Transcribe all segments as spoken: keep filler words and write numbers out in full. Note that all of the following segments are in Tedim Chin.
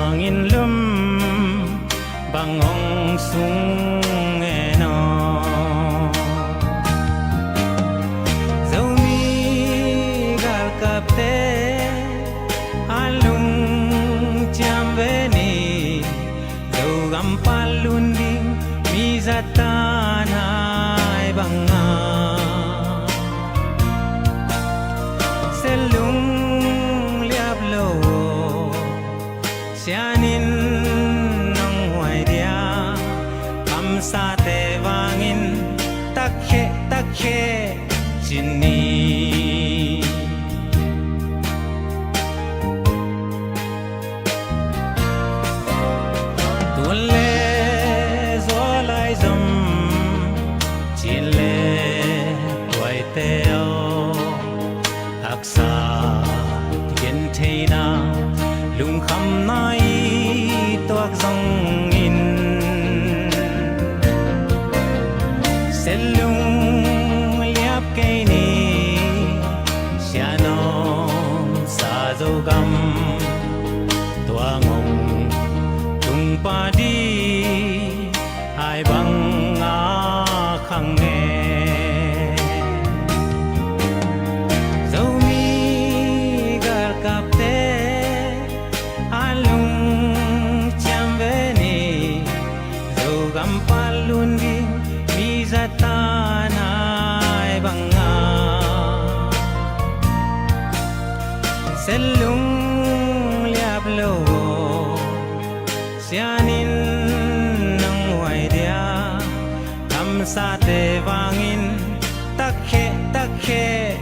Bangin lum bang hong sung en aw. Zomi galkapte a lungciam ve ni. Zogam pan lun ding mi zatan hai banga. Selung liap lo aw. Sianin nong huai dia, kamsate vangin takkhe takkhe ci ni. Tun le zualai zom cin le tuaite aw. Haksa gentheihna lungkhamna i tuak zongin, selung liap kei ni. Sianom sa Zogam tuang hong tung padi. Hai banga khang nge. Zomi galkapte a lungciam ve ni. Zogam pan lun ding mi zatan hai banga. Selung liap lo aw. Sianin nong huai dia, kamsate vangin takkhe takkhe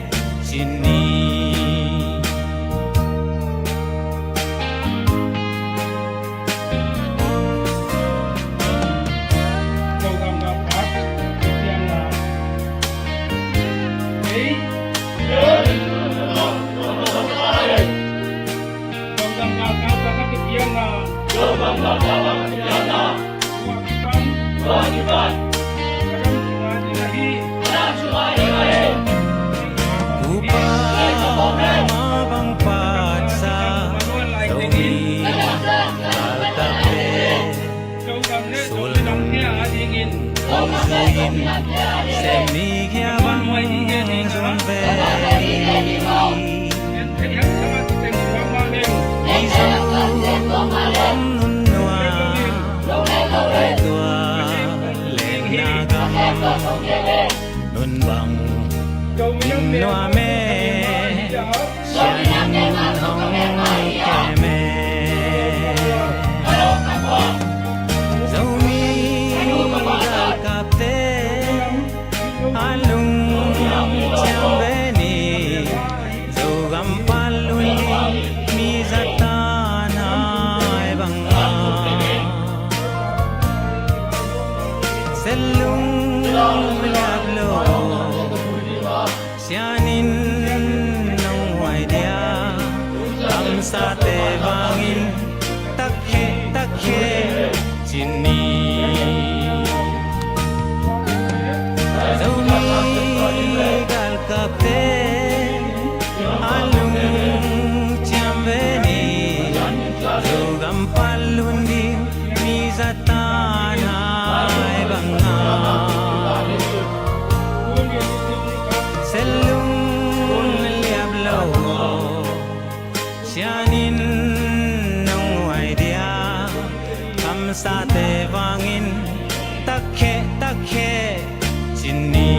ci ni. Tupa ma bang patsa Zomi galkapte sulung hong zui in, sem ni hia bang zong ve. Mizo om nunnuam, tua lenna gam nun bang in nuam e. Sianin hong kem e. Zomi galkapte a lungciam ve ni. Zogam pan lun ding mi zatan hai banga. Selung liap lo aw. Sianin nong huai dia, kamsate vangin takkhe takkhe ci ni. Zomi galkapte a lungciam ve ni. Zogam pan lun ding mi zatan hai banga. Selung liap lo aw. Sianin nong huai dia, kamsate vangin takkhe takkhe ci ni.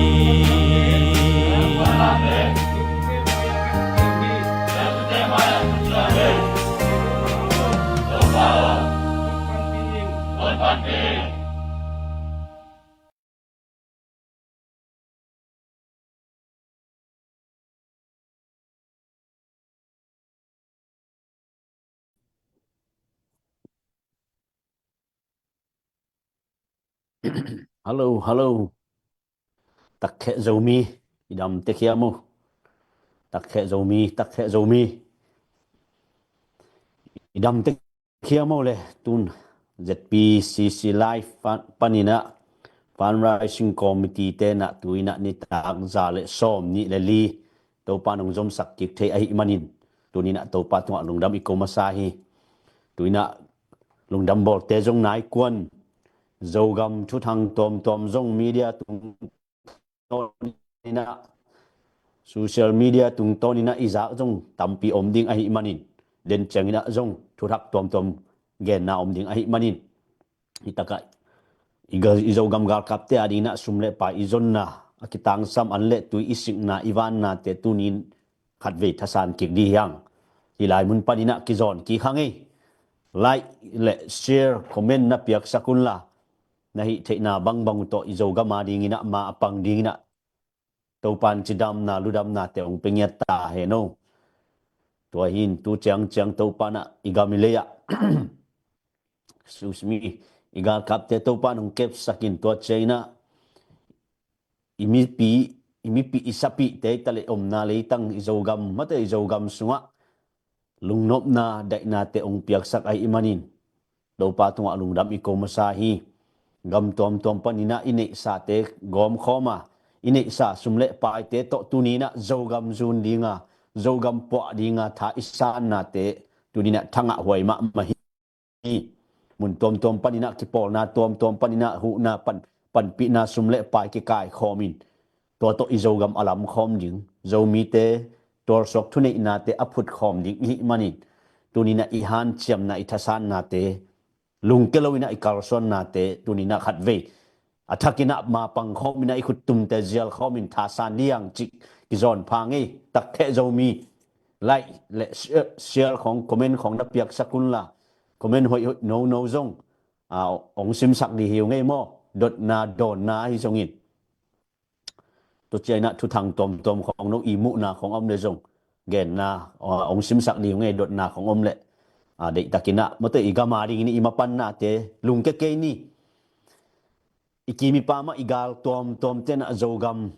Hallo, hallo. Takkhe Zomi, i dam tek hiam uh? Takkhe Zomi, takkhe Zomi. I dam tek hiam uh le, tun Z P C C Live pan, panin ah Fundraising Committee te in ah tu in ah nitak za le sawm nih le li Topa nong zomsak kik thei ahih manin, tuni in ah Topa tungah lungdam i ko masa hi. Tu in ah lungdam bawlte zong nai kuan, Zogam thuthang tuamtuam zong media tungtawn inah, social media tungtawn inah i zak zong tampi om ding ahih manin, den ciang inah zong thuthak tuamtuam genna om ding ahih manin, i takah i ga-, i Zogam galkapte a ding inah sum le pai i zonna, a kitangsam an le tui i sikna, i vannate tunin khatvei thasan kik dih hiang. Hi lai mun pan inah kizawn kik hang ei. Like le share, comment na piaksak unla, na hih theihna bangbang uh tawh i Zogam a ding inah ma a pang ding inah Topan cidamna ludamnate hong pia ngiat ta hen o. Tua hin tu ciangciang Topan ah i gam i lei ah, excuse me, i galkapte Topan hong kepsak in, tua ciang inah i mipi, i mipi i sapihte i taleh omna leitang i Zogam, mate i Zogam sungah lungnopna daihnate hong piaksak ahih manin, Topa tungah lungdam i ko masa hi. Gam tuamtuam pan inah i neihsate gawmkhawm a, i neihsa sum le paite tawh tuni inah Zogam zun dinga, Zogam puah dinga tha i sannate tuni inah thangah huai mahmah hi. Mun tuamtuam pan inah, kipawlna tuamtuam pan inah huhna pan, panpihna sum le pai kikaikhawm in, tua tawh i Zogam a lamkhawm ding, Zomite tualsuak thuneihnate a phutkhawm ding ihih manin, tuni inah i hanciamna, i thasannate, lungke lo inah i kalsuannate tuni inah khatvei a thak inah ma pangkhawm inah i khuttumte zialkhawm in thasan dih hiang cih kizawn pha ngei. Takkheh Zomi, like le share, share khawng, comment khawng na piaksak unla, comment hoihhoih nono zong, a, hong simsak dih hi uh ngei maw? Dotna dawnna ahi zongin, tu ciang inah thuthang tuamtuam khawng, no i muhna khawng om le zong genna, a, hong simsak dih uh ngei, dotna khawng om le, a, deihtak inah mate i gam a ding inah i mapannate lungke kei ni. I kim i pam ah i gal tuamtuamte inah Zogam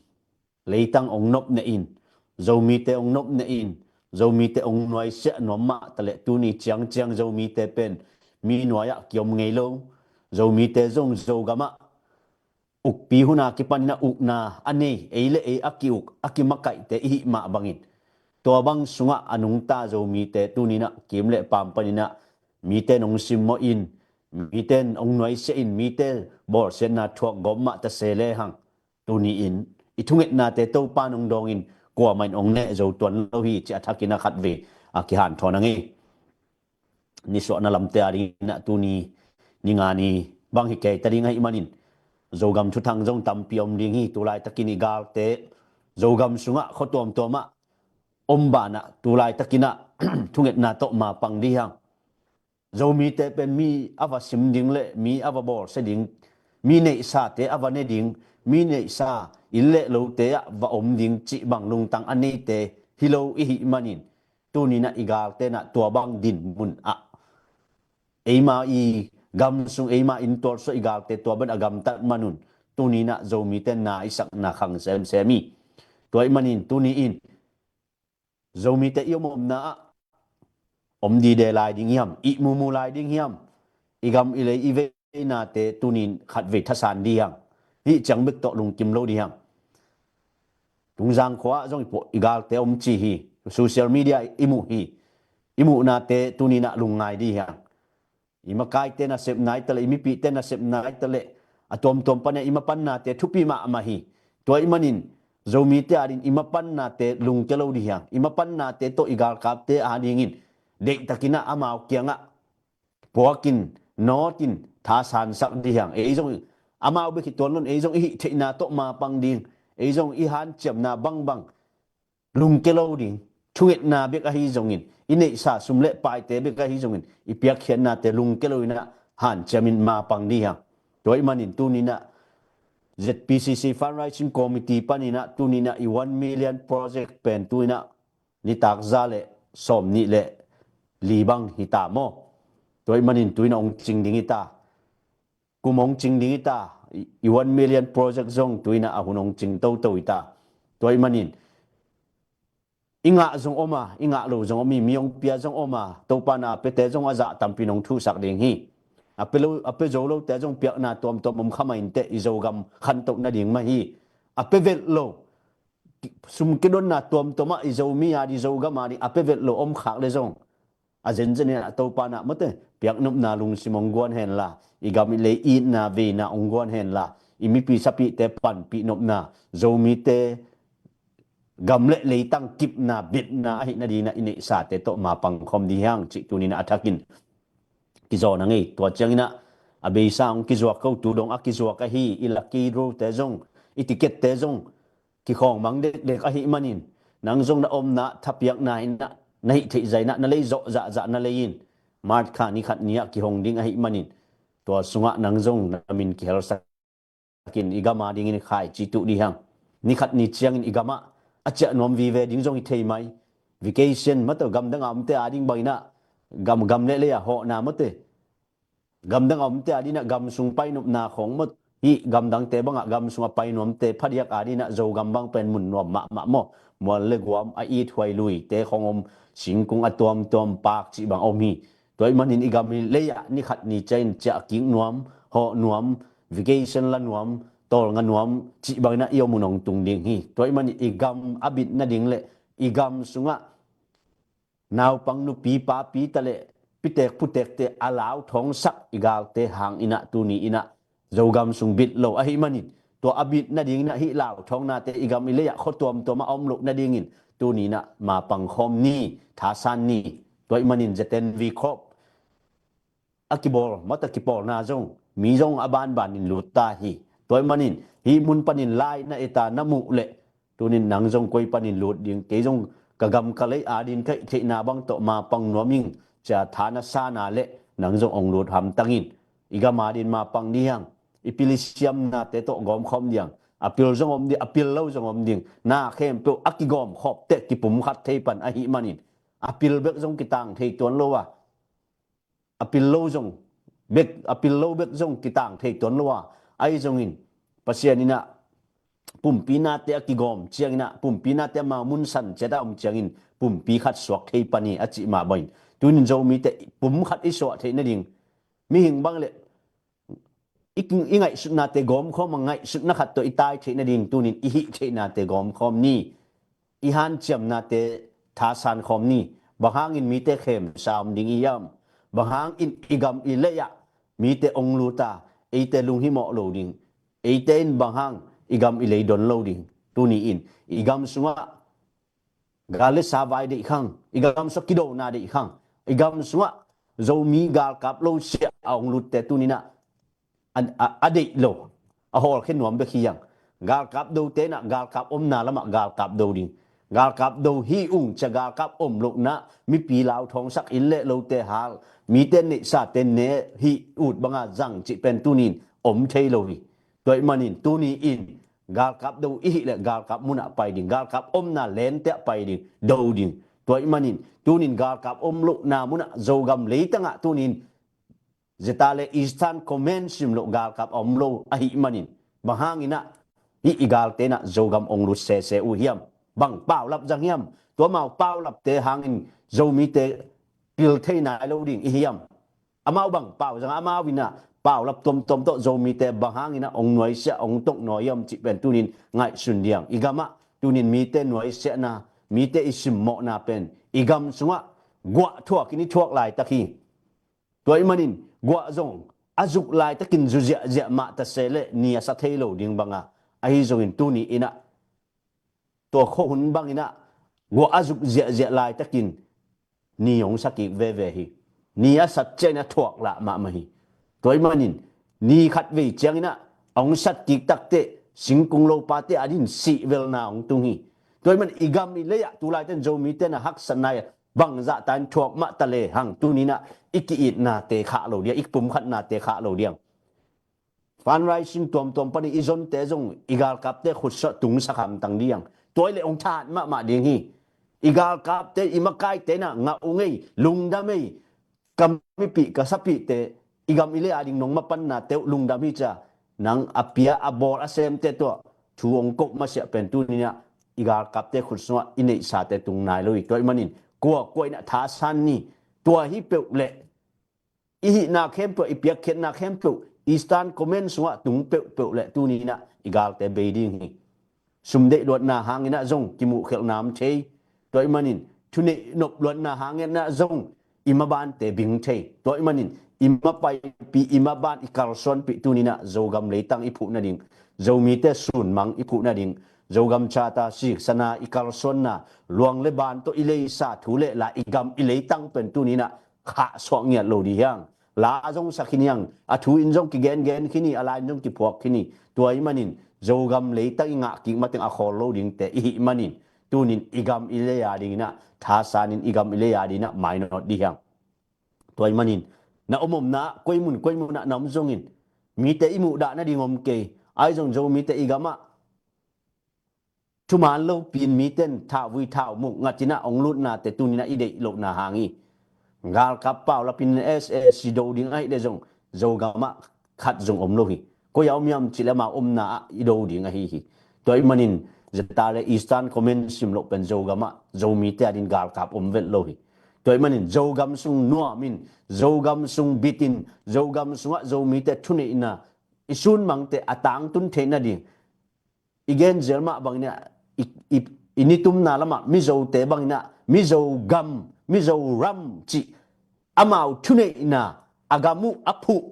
leitang hong nopneh in, Zomite hong nopneh in, Zomite hong nuaisiah nuam mah taleh tuni ciangciang Zomite pen mi nuai ah kiom ngei lo. Zomite zong Zogam ah ukpi huna kipan inah ukna a nei, ei le ei a ki-uk, a kimakaihte ihih mah bangin, tua bang sungah a nungta Zomite tuni inah kim le pam pan inah mite in hong simmawh in, mite in hong nuaisiah in, mite bawlsiatna thuak gawp mah ta se lehang, tuni in i thungetnate Topa in hong dawng in, kuamah in hong neh zo tuan lo hi cih a thak inah khatvei a kihanthawn a ngei. Nisuahna lamte a ding inah tuni ni nga ni bang hi kei ta ding ahih manin, Zogam thuthang zong tampi om ding hi. Tulaitakin i galte Zogam sungah khua tuamtuam ah om banah, tulaitakin ah thungetna tawh ma pang dih hiang. Zomite pen mi a va sim ding le mi a va bawlsia ding, mi neihsate a va ne ding, mi neihsa inn le lote ah va om ding cih bang lungtang a neite hi lo ihih manin, tuni inah i galte inah tua bang dinmun ah, eima i gam sung, eima inn tualsuah i galte tua bang a gamtat man un, tuni inah Zomite na i sakna khang semsem hi. Tua ahih manin tuni in Zomite i om omna ah om dide lai ding hiam, ih mumu lai ding hiam, i gam i lei i veinate tuni in khatvei thasan dih hiang. Hih ciang bek tawh lungkim lo dih hiang. Tungzang khua ah zong i puah, i galte om ci hi. Social media i muh hi. I muhnate tuni inah lungngai dih hiang. I makaite nasepna hi taleh, i mipite nasepna hi taleh, a tuamtuam pan inah i mapannate thupi mahmah hi. Tua ahih manin Zomite a ding i mapannate lungke lo dih hiang. I mapannate tawh i galkapte a dingin deihtakin ah amau kiangah puakin, nawtin thasansak dih hiang. Ei zong amau bek hi tuan lo in, ei zong i hih theihna tawh ma pang ding, ei zong i hanciamna bangbang lungke lo ding, thungetna bek ahi zongin, i neihsa sum le paite bek ahi zongin, i piakkhiatnate lungke lo inah hanciamin ma pang dih hiang. Tua ahih manin tuni inah Z P C C Fundraising Committee pan inah tuni inah i one million project pen tu inah nitak za le sawmnih le li bang hi ta maw? Tua ahih manin tu inah hong cing ding hi ta. Kum hong cing ding hi ta. I, i one million project zong tu inah a hun hong cing toto hi ta. Tua ahih manin i ngah zong om a, i ngah lo zong om hi, mi hong pia zong om a, Topa na a piate zong a zah tampi in hong thuhsak ding hi. A pia lo, a pia zo lote zong piakna tuamtuam om kha mah inteh, i Zogam khantoh nading mah hi. A pia velh lo, sum kidonna tuamtuam ah i Zomi a ding, Zogam a ding a pia velh lo om khak le zong, a zenzen in ah Topa in ah mate piaknopna lungsim hong guan henla, i gam i lei itna veina hong guan henla, i mipi sapite panpih nopna, Zomite gam le leitang kipna betna ahih nadingin ah i neihsate tawh mapang khawm ding hi hang cih tuni in ah a thakin kizawn a ngei. Tua ciangin ah a beisa hong kizuak ko, tu dong a kizuak ahi, i lucky draw-te zong, i ticket-te zong kikhawng mang dekdek ahih manin, nang zong na omna thapiakna in ah, na hih theih zah in ah, na lei zawh zahzah na lei in, March kha ni khat ni-ah kihong ding ahih manin, tua sungah nang zong na min kihelsak in i gam adingin khaici tuh dih hang. Ni khat ni ciangin i gamah a ciah nuam vive ding zong hi thei mai. Vacation mate, gamdang a omte ading bangin ah, gam, gam le lei a hawhna mate, gamdang a omte adingin ah gam sung pai nopna khawng maw, hih gamdangte bangah gam sungah pai nuamte phadiak adingin ah Zogam bang pen mun nuam mahmah maw. Mual le guam a it huai luite khawng om, singkung a tuamtuam, park cih bang om hi. Tua ahih manin i gam i lei-ah ni khat ni ciangin ciah kik nuam, hawh nuam, vacation la nuam, tawlnga nuam cih bangin ah i om hun hong tung ding hi. Tua ahih manin i gam a bit nading le i gam sungah naupang nupi papi ta le pitek putekte a lauthawngsak i galte hangin ah tuni in ah Zogam sung bit lo ahih manin, tua a bit nadingin ah hih lauthawng nate i gam i lei-ah khua tuamtuam ah a om loh nadingin tuni in ah mapang khawm ni, thasan ni. Tua ahih manin Z N V Corp a kibawl, mate, kipawlna zong mi zong a banbanin lut ta hi. Tua ahih manin hih mun panin lai na et a na muh leh, tunin nang zong koi panin lut ding, kei zong ka gam ka lei adingin ka hih theihna bang tawh mapang nuam ing, ci-a tha na sa na leh nang zong hong lut hamtang in. I gam adingin mapang dih hang. I pil i siamnate tawh gawmkhawm dih hang. A pil zong om ding, a pil lo zong om ding. Na khempeuh a kigawmkhawm teh kipumkhat thei pan ahih manin, a pil bek zong kitang thei tuan lo a, a pil lo zong bek, a pil lo bek zong kitang thei tuan lo a, ahi zongin Pasian in ah pumpi nate a kigawm ciangin ah, pumpi nate amau mun san ciat a om ciangin pumpi khat suak thei pan hi a cih mah bangin, tunin Zomite pum khat i suah theih nading, mihing bang le i, i ngaihsutnate gawmkhawm a, ngaihsutna khat tawh i tai theih nading tunin i hih theihnate gawmkhawm ni. I hanciamnate thasan khawm ni. Bang hangin mite khemsa om ding i hiam? Bang hangin i gam i lei-ah mite hong lut a, eite lunghimawh lo ding, eite in bang hang i gam i lei don lo ding? Tuni in i gam sungah gal le sa vai deih khang, i gam sungah kidona deih khang, i gam sungah Zomi galkap lo siah a hong lutte tunin ah a, a, a deih lo, a hawlkhia nuam bek hi hang. Galkap dote in ah galkap omna lamah galkap do ding. Galkap do hi ung ci-a galkap om lohna, mipi lauthawngsak, inn le lote hal, mite neihsate ne, hih ut banga zang cih pen tunin om thei lo hi. Tua ahih manin tuni in galkap do i hih leh galkap munah pai ding, galkap omna lente ah pai ding, do ding. Tua ahih manin tunin galkap om lohna munah Zogam leitangah tunin Zeta le Eastern Command sim loh galkap a om lo ahih manin, bang hangin ah hih i galte in ah Zogam hong lut sese uh hiam? Bang paulap zang hiam? Tua amau paulapte hangin Zomite pil thei nai lo ding i hiam? Amau bang pau zang a, amau in ah paulap tuamtuam tawh Zomite bang hangin ah hong nuaisiah, hong toknawi hiam cih pen tunin ngaihsun dih hang. I gamah tunin mite nuaisiahna, mite i simmawhna pen i gam sungah guah thuakin i thuak laitak hi. Tua ahih manin guah zong a zuk laitakin zu ziahziah mah ta se leh ni a sa thei lo ding banga, ahi zongin tuni in ah tua khuahun bangin ah guah a zuk ziahziah laitakin ni hong sa kik veve hi. Ni a sat ciangin a thuak lah mahmah hi. Tua ahih manin ni khat vei ciangin ah a hong sat kik takteh singkung lopate adingin sihvelna hong tung hi. Tua ahih manin i gam i lei-ah tu laitakin Zomite in ah haksatna bangzahta in thuak mah ta lehang, tuni in ah i ki-itnate khah lo ding, i pumkhatnate khah lo ding. Fundraising tuamtuam panin i zonte zong i galkapte khutsuah tungsak hamtang ding. Tua hi leh hong thahat mahmah ding hi. I galkapte, i makaite in ah ngah ung ei, lungdam ei, ka mipih ka sapihte, i gam i lei ading nong mapannate uh lungdam hi ci-a nang a pia a bawl a semte tungah thu hong koh masiah pen tuni in ah i galkapte khut sungah i neihsate tung nai lo hi. Tua ahih manin kuakua in ah thasan ni. Tua hi peuh leh i hihna khempeuh, i piakkhiatna khempeuh, Eastern Command sungah tung peuhpeuh leh tuni in ah i galte bei ding hi. Sum deih luatna hangin ah zong kimuhkhelhna om thei. Tua ahih manin thuneih nop luatna hangin ah zong i mabante bing thei. Tua ahih manin i mapaipi, i maban i kalsuanpih tuninah Zogam leitang i phuh nading, Zomite sunmang i phuh nading, Zogam Charter siksana, i kalsuanna, luang le ban tawh i leisa thu le la, i gam i leitang pen tuninah khahsuah ngiat lo dih hiang. La zong sa khin hiang, a thu in zong kigengen khin hi, a la in zong kiphuak khin hi. Tua ahih manin Zogam leitang i ngah kik mateng a khawl lo dingte i hih manin tunin i gam i lei a dinginah thasanin i gam i lei a dinginah mainawt dih hiang. Tua ahih manin na om omna ah koi mun koi munah na om zongin mite i muhdah nading om kei. Ahi zong Zomite i gamah thuman lopi-in miten thahvui thahmuk ngatinah hong lutnate tuninah i deih lohna hang hi. Galkap paulapin S A C do ding ahih leh zong Zogamah khat zong om lo hi. Koi a om hiam cih leh amau omna ah i do ding ahi hi. Tua ahih manin zeta le Eastern Command sim loh pen Zogamah Zomite adin galkap om vet lo hi. Tua ahih manin Zogam sung nuamin, Zogam sung bitin, Zogam sungah Zomite thuneihna i sunmangte a tangtun theih nading i gen zel mah bangin ah, i, i, i nitumna lamah Mizote bangin ah Mizo gam, Mizoram cih amau thuneihna a gam uh a phuh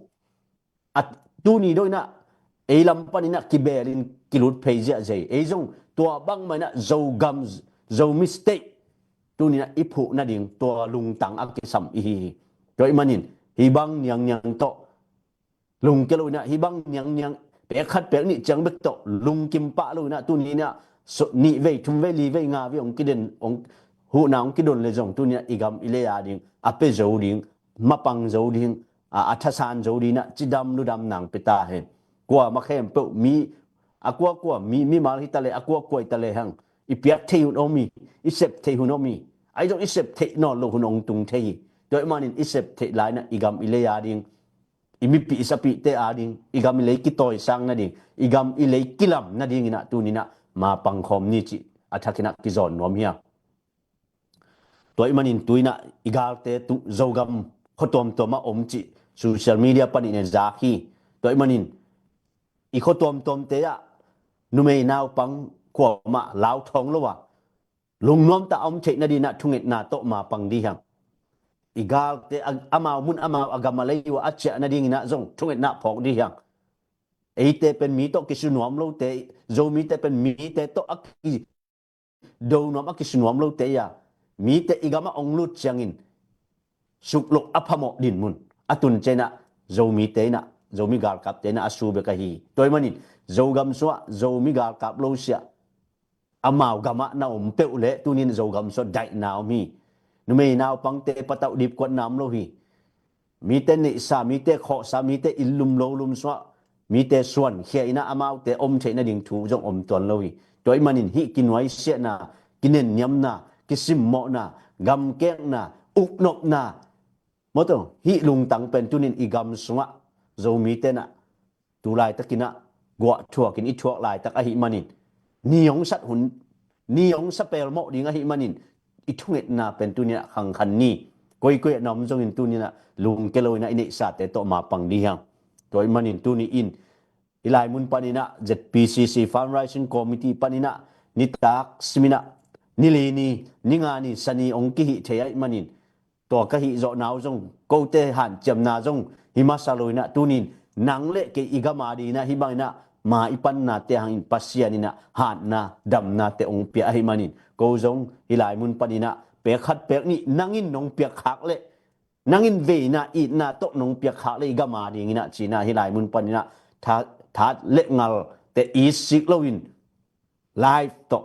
a tuni dong inah ei lam paninah kibelin kilut phei ziahzia hi. Ei zong tua bangmah inah Zogam, Zomi State tuninah i phuh nading tua lungtang a kisam i hi hi. Tua ahih manin hih bang niangniang tawh lungkia lo inah, hih bang niangniang pek khat pek nih ciang bek tawh lungkim pah lo inah tuninah nih vei, thum vei, li vei, nga vei hong kiden, hong huhna hong kidon le zong tuninah i gam i lei a ding a pia zo ding, mapang zo ding, a, a thasan zo dinginah cidam ludam nang pia ta hen. Kuamah khempeuh mi, a kuakua mi, mimal hi ta le, a kuakua hi ta le hang, i piak theih hun om hi, i sep theih hun om hi. Ahi zong i sep theih nawn loh hun hong tung thei hi. Tua ahih manin i sep theih lai inah i gam i lei a ding, i mipih i sapihte a ding, i gam i lei kitawisang nading, i gam i lei kilam nadinginah tuninah mapang khawm ni cih a thakinah kizawn nuam hiang. Tua ahih manin tuinah i galte tu Zogam khua tuamtuamah om cih social media panin en zak hi. Tua ahih manin i khua tuamtuamte ah numei naupang kuamah lauthawng lo a lungnuamtah a om theih nadinah thungetna tawh mapang dih hiang. I galte a, amau mun amau a gam a lei uh a ciah nadinginah zong thungetna phawk dih hiang. Eite pen mi tawh kisu nuam lote, Zomite pen mite tawh a kido nuam a kisu nuam lote hi a, mite i gamah hong lut ciangin sukloh a phamawh dinmun a tun cianginah Zomite inah, Zomi galkapte inah a su bek ahi hi. Tua ahih manin Zogam sungah Zomi galkap lo siah amau gamah na om peuh leh tunin Zogam sungah daihna om hi. Numei naupangte patauh dipkuatna om lo hi. Mite neihsa, mite khawhsa, mite inn lum lo lum sungah mite suankhia inah amaute om theih nading thu zong om tuan lo hi. Tua ahih manin hih kinuaisiahna, kinenniamna, kisimmawhna, gamkekna, uknopna, mawtaw, hih lungtang pen tunin i gam sungah Zomite inah tu laitakinah guahthuakin i thuak laitak ahih manin, ni hong sat hun, ni hong sa pelmawh ding ahih manin i thungetna pen tuninah khangkhan ni. Koikoi a na om zongin tuninah lungkia lo inah i neihsate tawh mapang dih hiang. Tua ahih manin tuni in i lai mun paninah Z P C C Fundraising Committee paninah nitak siminah nili ni, ninga ni, sani hong kihih thei ahih manin tua ka hih zawhna uh zong, kote hanciamna zong hi masa lo inah tunin nang le kei i gam a dinginah hih banginah ma i pannate hangin Pasian inah hatna damnate hong pia ahih manin ko zong hih lai mun paninah pek khat pek nih nangin nong piak khak leh, nangin veina itna tawh nong piak khak leh i gam a dinginah cinah hih lai mun paninah tha-, that le ngalte itsik loin live tawh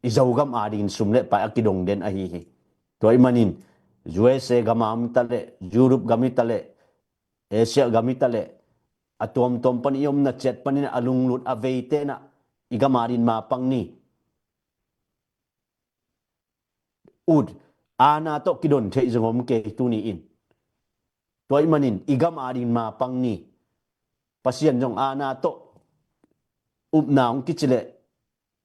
i Zogam a dingin sum le pai a kidong den ahi hi. Tua ahih manin U S A gam a om ta leh, Europe gam hi ta leh, Asia gam hi ta leh, a tuamtuam pan i omna ciat panin a lunglut a veite inah i gam a dingin mapang ni. Ut, aana tawh kidon theih zong om kei tuni in. Tua ahih manin i gam a dingin mapang ni. Pasian zong aana tawh upna hong kici leh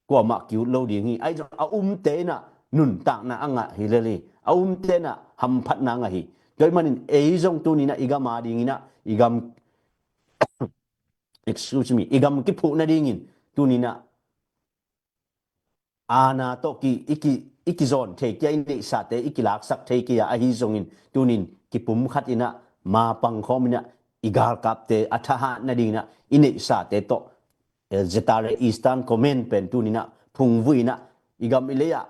kuamah kiut lo ding hi. Ahi zong a umte inah nuntakna a ngah hi lel hi. A umte inah hamphatna a ngah hi. Tua ahih manin ei zong tuni inah i gam a dinginah i gam, excuse me, i gam kiphuh nadingin tuni inah aana tawh ki, i ki, i kizawn thei kia, i neihsate i kilaksak thei kia ahi zongin, tunin kipumkhat inah, mapang khawm inah, i galkapte a thahat nading inah i neihsate tawh, eh, Zetare Eastern Command pen tuninah phungvui inah, i gam i lei-ah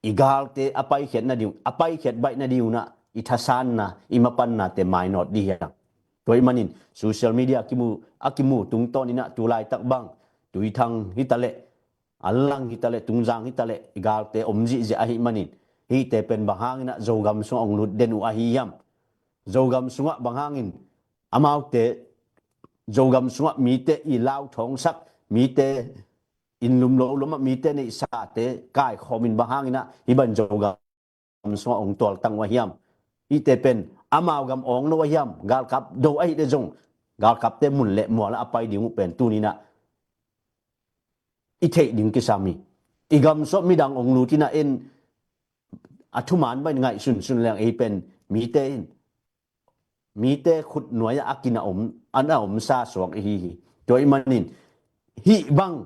i galte a paikhiat nading, a paikhiat baih nading unah i thasanna, i mapannate mainawt dih hiang. Tua ih manin social media a kimu, a kimu tungtawn inah tu laitak bang Tuithang hitaleh, Anlang hitaleh, Tungzang hitaleh, i galte om zihziah ahih manin, hihte pen bang hang inah Zogam sungah ong lut den uh ahi hiam? Zogam sungah bang hangin amaute, Zogam sungah mite i lauthawngsak, mite inn lum lo lamah mite neihsate kaikhawmin bang hang inah hih bang Zogam sungah ong tualtang uh ahiam? Hihte pen amau gam awng lo ahiam? Galkap do ahih leh zong, galkapte mun le mual ah a pai ding uh pen tuninah i theih ding kisam hi. I gam sungah midang ong lut inah en, a thuman bang in ngaihsunsun leng, ei pen mite in, mite khut nuai-ah a kin a om, an a omsa suak ihi hi. Tua ih manin, hih bang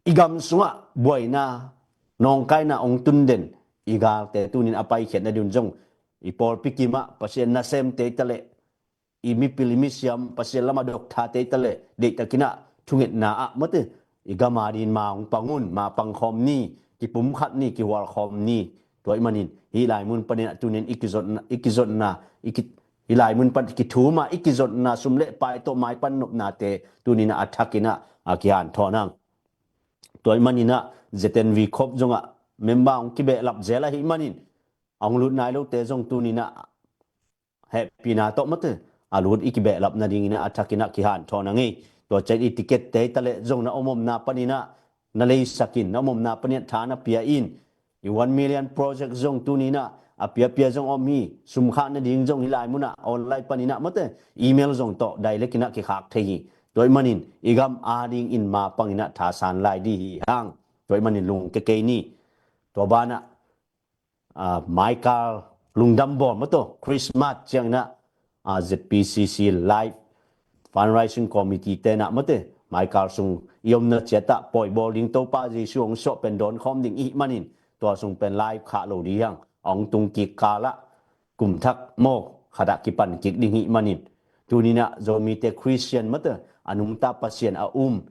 i gam sungah buaina, nawngkaina ong tun den i galte tunin a paikhiat nading un zong, i pawlpi kimah Pasian nasemte hitaleh, i mipil i misiam, Pasian lamah doctorte hitaleh, deihtak inah thungetna ah mate, i gam a dingin ma ong pang un, ma pang khawm ni, kipumkhat ni, kihual khawm ni. Tua ih manin, hih lai mun panin ah tunin i kizotna, i kizotna, i ki, hih lai mun pan kithum a, i kizotna, sum le pai tawh maipan nopnate tunin ah a thak inah a kihanthawn hang. Tua ih manin ah Z N V khop zongah member ong kibehlap zel ahih manin, ong lut nai lote zong tunin ah hehpihna tawh mate, a lut i kibehlap nading inah a thak inah kihanthawn hang ei. Tua ciang i ticket-te hitaleh zong na om omna panin ah na leisak in, na om omna panin ah tha na pia in. I one million project zong tunin ah a piapia zong om hi. Sum khah nading zong hih lai mun ah online panin ah mate, email zong tawh direct inah kikhak thei hi. Tua ih manin, i gam a dingin mapang inah thasan lai dih hi hang. Tua ih manin lungkia kei ni. Tua banah, ah, Michael Lungdam Bawl mate, Christmas ciang inah, ah, Z P C C Live Fundraising Committee te inah mate, Michael sung i omna ciat ah pawi bawl ding, Topa Jesu ong suah pen dawn khawm ding ih manin, tua sung pen live khah lo dih hiang. Ong tung kik kal ah, kum thak maw, khat ah kipan kik ding ih manin, tunin ah Zomite Christian mate, a nungta Pasian a um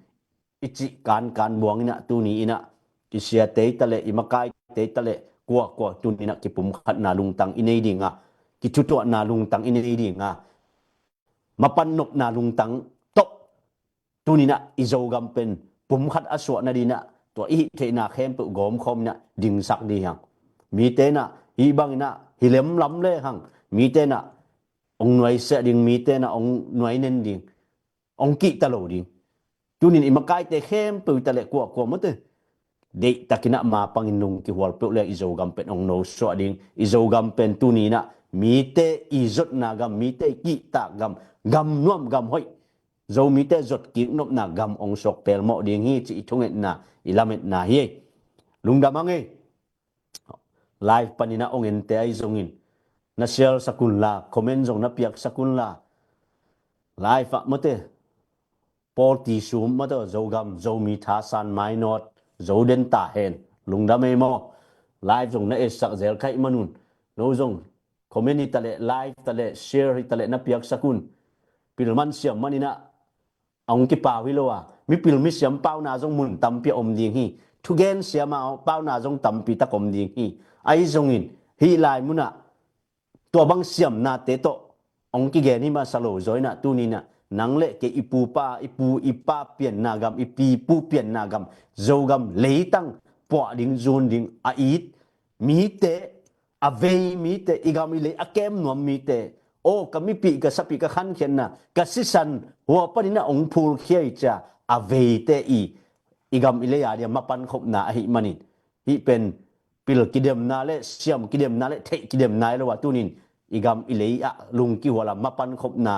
i cih kankan buang inah tuni inah i siate hitaleh, i makaite hitaleh, kuakua tunin ah kipumkhatna lungtang i nei ding a, kithutuahna lungtang i nei ding a, mapan nopna lungtang tawh tunin ah i Zogam pen pumkhat a suah nading inah tua i hih theihna khempeuh gawmkhawm inah dingsak dih hiang. Mite inah hih bang inah hi lemlam le hang, mite inah ong nuaisiah ding, mite inah ong nuainen ding, ong kihta lo ding. Tunin i makaite khempeuh hitaleh kuakua mate, deihtak inah mapang in lung kihual peuh le i Zogam pen ong nosuah ding. I Zogam pen tunin ah mite i zotna gam, mite i kihtak gam, gam nuam gam hoih, Zomite zot kik nopna gam ong suak pelmawh ding hi cih i thungetna, i lametna hi. Lungdam hang ei. Live panin ah ong ente ahi zongin, na share sak unla, comment zong na piak sak unla. Live ah mate, pawl ti sum mate, Zogam, Zomi thasan mainawt, zo den ta hen. Lungdam ei maw. Live zong na etsak zel ka hih manun, no zong comment hitaleh, live taleh, share hitaleh na piak sak un. Pilman siam manin ah ong kipau hi lo a, mipil misiam pauna zong mun tampi a om ding hi. Thugen siam a pauna zong tampi tak om ding hi. Ahi zongin, hih lai mun ah tua bang siamnate tawh ong kigen hi masa lo zaw inah tunin ah nang le kei i pupa, i pu i pa pianna gam, i pipu pianna gam, Zogam leitang puah ding, zun ding a it mite, a vei mite, i gam i lei a kem nuam mite, aw, ka mipih, ka sapih, ka khankhiatna, ka sisan hua panin ah ong phulkhia hi cia a veite i, i gam i lei a dia mapankhopna ahih manin, hih pen pil kidemna le siam kidemna le theih kidemna hi lo a, tunin i gam i lei ah lungkihual a mapankhopna,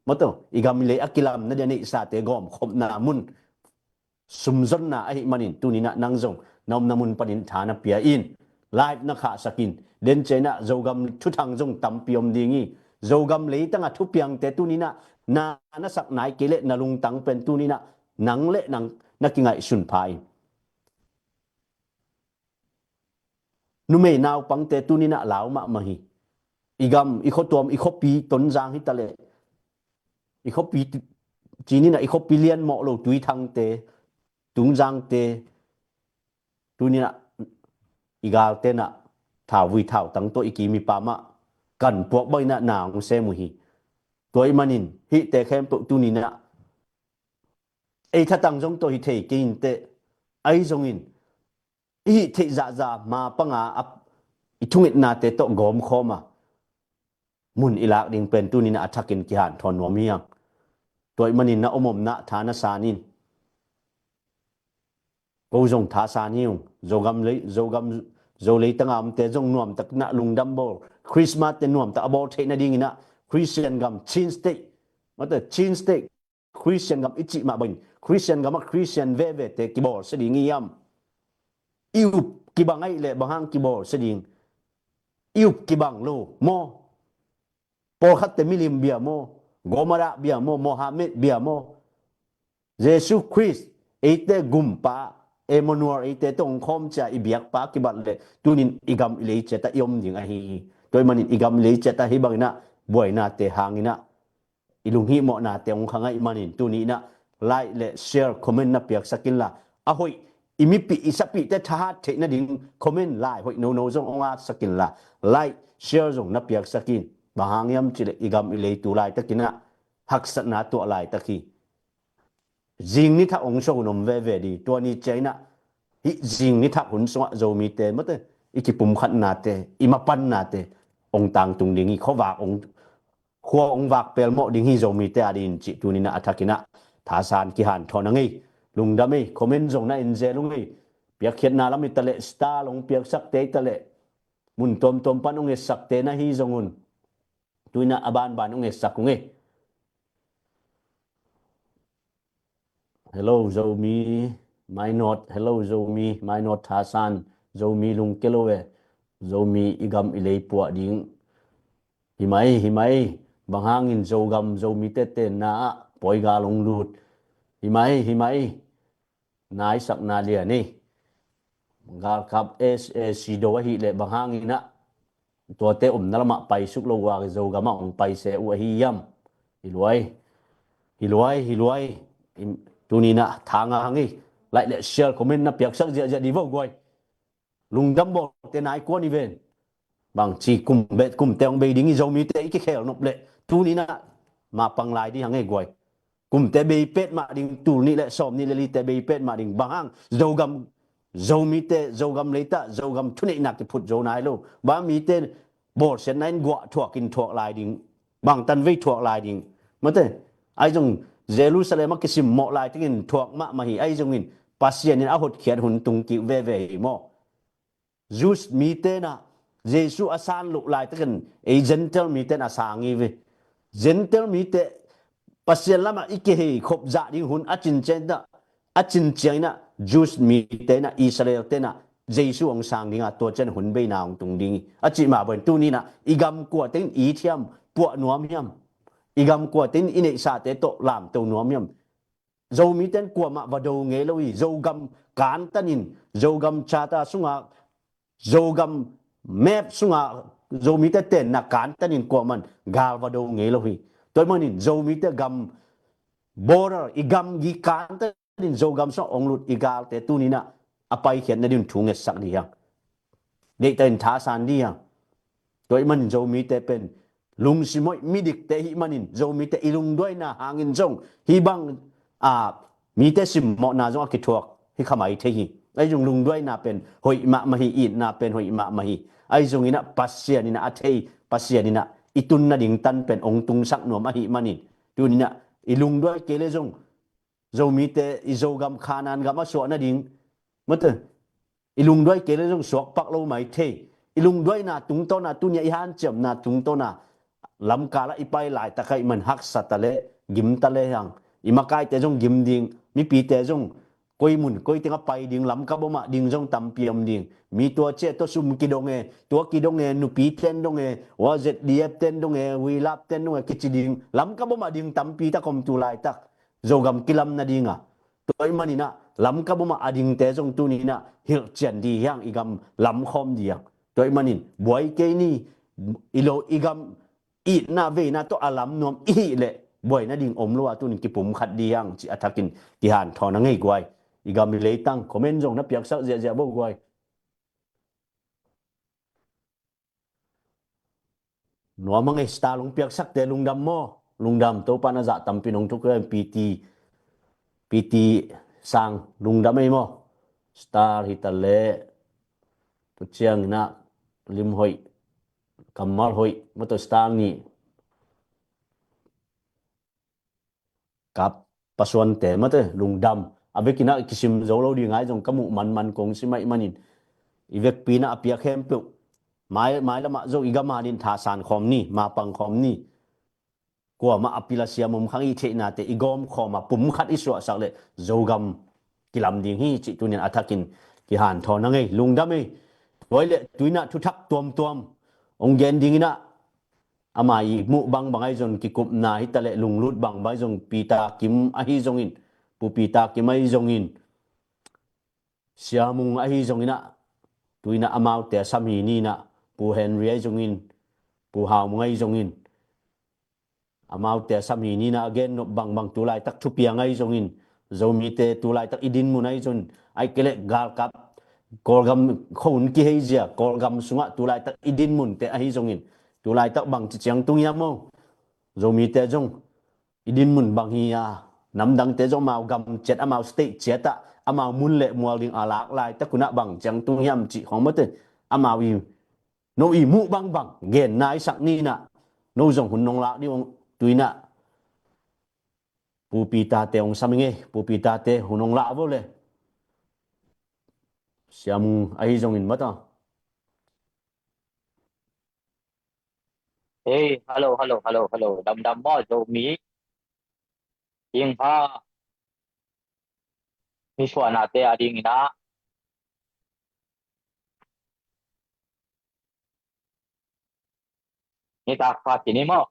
mate, i gam i lei a kilamna dia neihsate gawmkhopna mun sumzonna ahih manin, tunin ah nang zong na omna mun panin tha na pia in, live na khahsak in. Den ciang inah Zogam thuthang zong tampi om ding hi. Zogam leitang a thupiangte tunin ah na, na sak nai kei leh na lungtang pen tunin ah nang le nang na kingaihsun pha in. numei naupangte tuni-in ah lau mahmah hi. I gam, i khuatuam, i khuapi Tonzang hi taleh, i khuapi tu-, ci-in ah i khuapi lianmawh lo Tuithangte, Tungzangte, tuni-in ah i galte in ah thauvui thautang tawh i kim i pam ah kan puak bangin ah na hong sem uh hi. Tua ahih manin hihte khempeuh tuni-in ah ei thatang zong tawh hi thei kei inteh, ahi zongin i hih theih zahzah ma panga a, i thungetnate tawh gawmkhawm a, mun i lak ding pen tuni-in ah a thakin kihanthawn nuam hi hang. Tua ahih manin na om omna tha na san in. Ko zong tha san hi ung. Zogam lei, Zogam, Zo leitang a omte zong nuamtak in ah lungdam bawl, Christmas te nuamtak a bawl theih nadingin ah Christian gam, Chin State, mate, Chin State Christian gam i cih mah bangin Christian gam ah Christian vevete kibawlsia ding hi hiam? I up kibang ahih leh bang hang kibawlsia ding? I up kibang lo maw? Pawlkhatte milim bia maw? Gomara bia maw? Mohammed bia maw? Jesu Khrist, eite gumpa, Emmanuel, eite tawh hong khawm cia i biakpa kibat leh tuni-in i gam i lei ciat ah i om ding ahi hi. Tua ahih manin i gam i lei ciat ah hih bangin ah buainate hangin ah i lunghihmawhnate hong khang ahih manin tuni-in ah like le share, comment na piaksak inla, a hoih, i mipih i sapihte thahat theih nading comment, lai hoih nono zong hong atsak inla, like, share zong na piaksak in. Bang hang hiam cih leh i gam i lei tu laitakin ah haksatna tuah laitak hi. Zing ni thak hong suak hun om veve ding. Tua ni ciangin ah hih zing ni thak hun sungah Zomite, mate, i kipumkhatnate, i mapannate hong tangtung ding hi. Khuavak hong, khua hong vak pelmawh ding hi Zomite adingin cih tuni-in ah a thakin ah thasan kihanthawn a ngei. Lungdam ei, comment zong na en zel ung ei. Piakkhiatna lam hi taleh, star hong piaksakte hi taleh, mun tuamtuam pan hong etsakte na hi zong un, tu-in ah a banban hong etsak ung ei. Hello Zomi Mainawt, hello Zomi Mainawt thasan, Zomi lungkia lo e, Zomi i gam i lei puah ding. Hi mai, hi mai, bang hangin Zogam, Zomite tenna ah pawigal hong lut? Hi mai, hi mai, naisakna lian ei. Galkap S A C do ahih leh bang hangin ah tuate omna lamah paisuk lo uh a, Zogam ah hong paise uh ahi hiam? Hi luai, hi luai, hi luai. Tuni-in ah thang a hang hi. Like le share, comment na piaksak ziahziah dih vo guai. Lungdam bawlte nai kuan hi ven. Bangci kum bet, kumte hong bei ding hi, Zomite i kikhel nop leh tuni-in ah mapang lai dih hang ei guai. Kumte bei petmah ding, tul nih le sawm nih le lite bei petmah ding. Bang hang? Zogam, Zomite, Zogam leitah Zogam thuneihna kiphut zo nai lo. Bang mite bawlsiatna in guah thuak in thuak lai ding, bangtan vei thuak lai ding. Mate, ahi zong Jerusalem a kisimmawh laitakin thuak mahmah hi. Ahi zongin Pasian in a hotkhiat hun tung kik veve hi maw? Jews mite in ah Jesu a san loh laitakin ei Gentile mite in a sang hi ve. Gentile mite Pasian lamah i kihei khop zah ding hun a cin ciangin ah, a cin ciangin ah Jews mite in ah, Israel-te in ah Jesu hong sang ding a, tua ciang hun beina hong tung ding hi. A cih mah bangin tuni-in ah i gam kuate in it hiam, puah nuam hiam? I gam kuate in i neihsate tawh lamto nuam hiam? Zomite in kuamah va do ngei lo hi. Zogam kantanin, Zogam charter sungah, Zogam map sungah Zomite tenna kantanin kuamah in gal va do ngei lo hi. Tua ahih manin Zomite gam border, i gamgi kantanin Zogam sungah hong lut i galte tuni-in ah a paikhiat nading thu ngetsak dih hiang. Deihtakin thasan dih hiang. Tua ahih manin Zomite pen lungsim hoih midikte ahih manin Zomite i lungduaina hangin zong hih bang, a, mite simmawhna zong a kithuak hi kha mai thei hi. Ahi zong lungduaina pen hoih mahmah hi, itna pen hoih mahmah hi. Ahi zongin ah Pasian in ah a thei, Pasian in ah i tun nading tan pen hong tungsak nuam ahih manin tuni-in ah i lungduai kei leh zong Zomite i Zogam Khanaan gam a suah nading, mate, i lungduai kei leh zong suak pak lo mai thei. I lungduaina tungtawn a, tuni-a i hanciamna tungtawn a, lamkal ah i pai laitak ahih man haksa ta leh, gim ta leh hiang. I makaite zong gim ding, mipite zong koi mun koi teng a pai ding, Lamka bom ah ding zong tampi om ding. Mi tua ciah tua sum kidong e, tua kidong e, nupite in dong e, ua Z D F te in dong e, Huilap te in dong e kici ding. Lamka bom ah ding tampi tak om tu laitak. Zogam kilam nading a. Tua ahih manin ah Lamka bom ah a dingte zong tuni-in ah hilhcian dih hiang, i gam lamkhawm dih hiang. Tua ahih manin buai kei ni, i lo i gam itna veina tawh a lam nuam i hih leh buai nading om lo a, tunin kipumkhat ding hi hang cih a thakin kihanthawn a ngei guai. I gam i leitang comment zong na piaksak ziahziah bo guai. Nuam a ngei, star hong piaksakte lungdam maw? Lungdam, Topa na zah tampi nong thuk hi. P T, P T Sang lungdam ei maw? Star hi ta leh, tu ciangin ah lim hoih, kammal hoih, maw, tu star nih kap pasuante, maw, tu lungdam. A vekin ah kisim zo lo ding a, ahi zong ka muh manman kong sim ahih manin i vekpi in ah a piak khempeuh mai, mailam ah zong i gam adingin thasan khawm ni, mapang khawm ni. Kuamah a pil a siam om kha ngei, i theihnate i gawm khawm a pumkhat i suahsak leh Zogam kilam ding hi cih tunin a thakin kihanthawn a ngei. Lungdam ei. Tua ahih leh tu-in ah thuthak tuamtuam hong gen dingin ah, ama i muh bangbang ahi zong, kikupna hi ta leh lunglut bangbang ahi zong, Peter Kim ahi zongin, Pu Peter Kim ahi zongin, Sia Mung ahi zongin ah, tu-in ah amaute a sam hi ni in ah, Pu Henry ahi zongin, Pu Hau Mung ahi zongin, amaute a sam hi ni in ah, a gen nop bangbang, tu laitak thupiang ahi zongin, Zomite tu laitak i dinmun ahi zongin, ahih kei leh galkap, Kawlgam khua-un kihei zia, Kawlgam sungah tu laitak i dinmunte ahi zongin, tu laitak bangci ciang tung hiam maw? Zomite zong i dinmun bang hi a, namdangte zong amau gam ciat, amau state ciat ah amau mun le mual ding a lak laitak un ah bang ciang tung hiam cih khawng, maw, tu amau i, no i muh bangbang genna i sak ni in ah, no zong hun nong lak ding ung, tu-in ah Pu Peter-te hong sam ing ei. Pu Peter-te hun nong lak vo le. Sia Mung ahi zongin, maw, tu. Hey, hello, hello, hello, hello. Damdam maw, Zomi? Ing ha. Nisuahnate adingin ah, nitak pha ci ni maw?